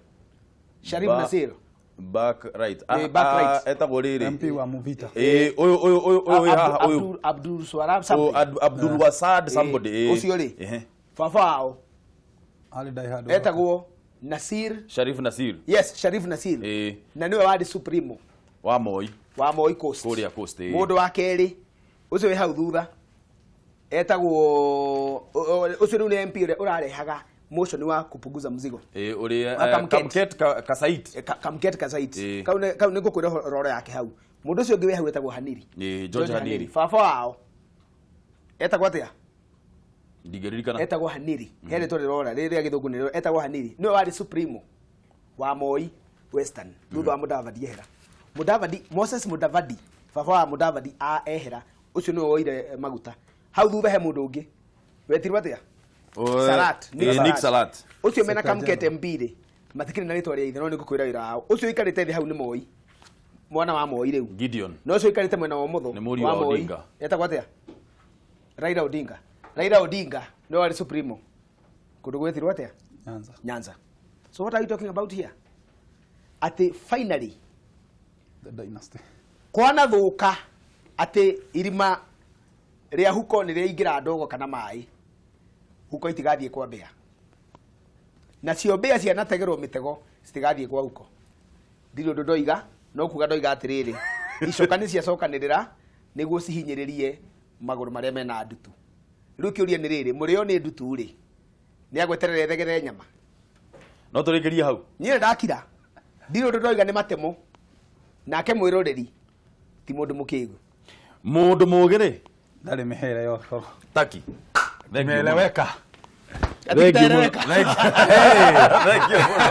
Sharif Nasir. Back right. Back right. Etagwo rĩrĩ. MP wa Mvita. Ĩ, ũyũ wĩ haha ũyũ. Abdul Swara Ũyũ, something. Abdul Wasad somebody. Ũcio rĩ, baba wao Arĩ die hard. etagwo Nasir. Sharif Nasir. Yes, Sharif Nasir. Na nĩwe warĩ supremo Wa Moi. Wa Moi Coast. Kũrĩa Coast, ĩ. Mũndũ wa kerĩ ũcio wĩ hau thutha etagwo ũcio rĩu nĩ MP ũrĩa ũrarehaga motion wa kupunguza mzigo. Ĩ, ũrĩa Wa Kamket. Kamket Kasait. Kamket Kasait. Kau nĩ ngũkwĩra roro yake hau. Mũndũ ũcio ũngĩ wĩ hau etagwo Haniri. Ĩ, George Haniri. Baba wao etagwo atĩa? Ndingĩririkana. Etagwo Haniri, he rĩtwa rĩrora rĩrĩa gĩthũngũ nĩrĩo, etagwo Haniri, nĩwe warĩ supremo wa Moi Western thutha wa Mudavadi ehera. Mudavadi, Moses Mudavadi, baba wa Mudavadi a ehera, ũcio nĩwe woire maguta. Hau thutha he mũndũ ũngĩ wetirwo atĩa? Salat. Nick Salat. Ũcio mena Secretary Kamket General. MP rĩ, matikĩrĩ na rĩtwa rĩa ithe, no nĩ ngũkwĩra wĩra wao. Ũcio ũikarĩte thĩ hau nĩ Moi, mwana wa Moi rĩu. Gideon. No ũcio ũikarĩte mwena wa ũmotho Nĩ mũriũ wa wa Moi Odinga. etagwo atĩa? Raila Odinga. Raila Odinga nĩwe warĩ supremo kũndũ gwĩtirwo atĩa? Nyanza. Nyanza. So what are you talking about here? Atĩ finally The dynasty. Kwana thũka atĩ irima rĩa huko nĩ rĩaingĩra ndogo kana maĩ, huko itigathiĩ kwa mbĩa, nacio mbĩa cianategerwo mĩtego citigathiĩ kwa huko. Ndirĩ ũndũ ndoiga, no kuga ndoiga atĩrĩrĩ, icoka nĩ ciacokanĩrĩra nĩguo cihinyĩrĩrie magũrũ marĩa mena ndutu. Rĩu kĩũria nĩ rĩrĩ, mũrĩo nĩ ndutu rĩ, nĩ agweterera ĩthegere nyama? No tũrĩkĩrie hau. Niĩ ndakira, ndirĩ ũndũ ndoiga, nĩ matemo nake mwĩroreri ti mũndũ mũkĩgu. Mũndũ mũgĩ rĩ Ndarĩ mĩhere ya ũcoro. Taki. Thank you mũno. Imeeleweka. Thank you mũno. Thank you. Thank you mũno.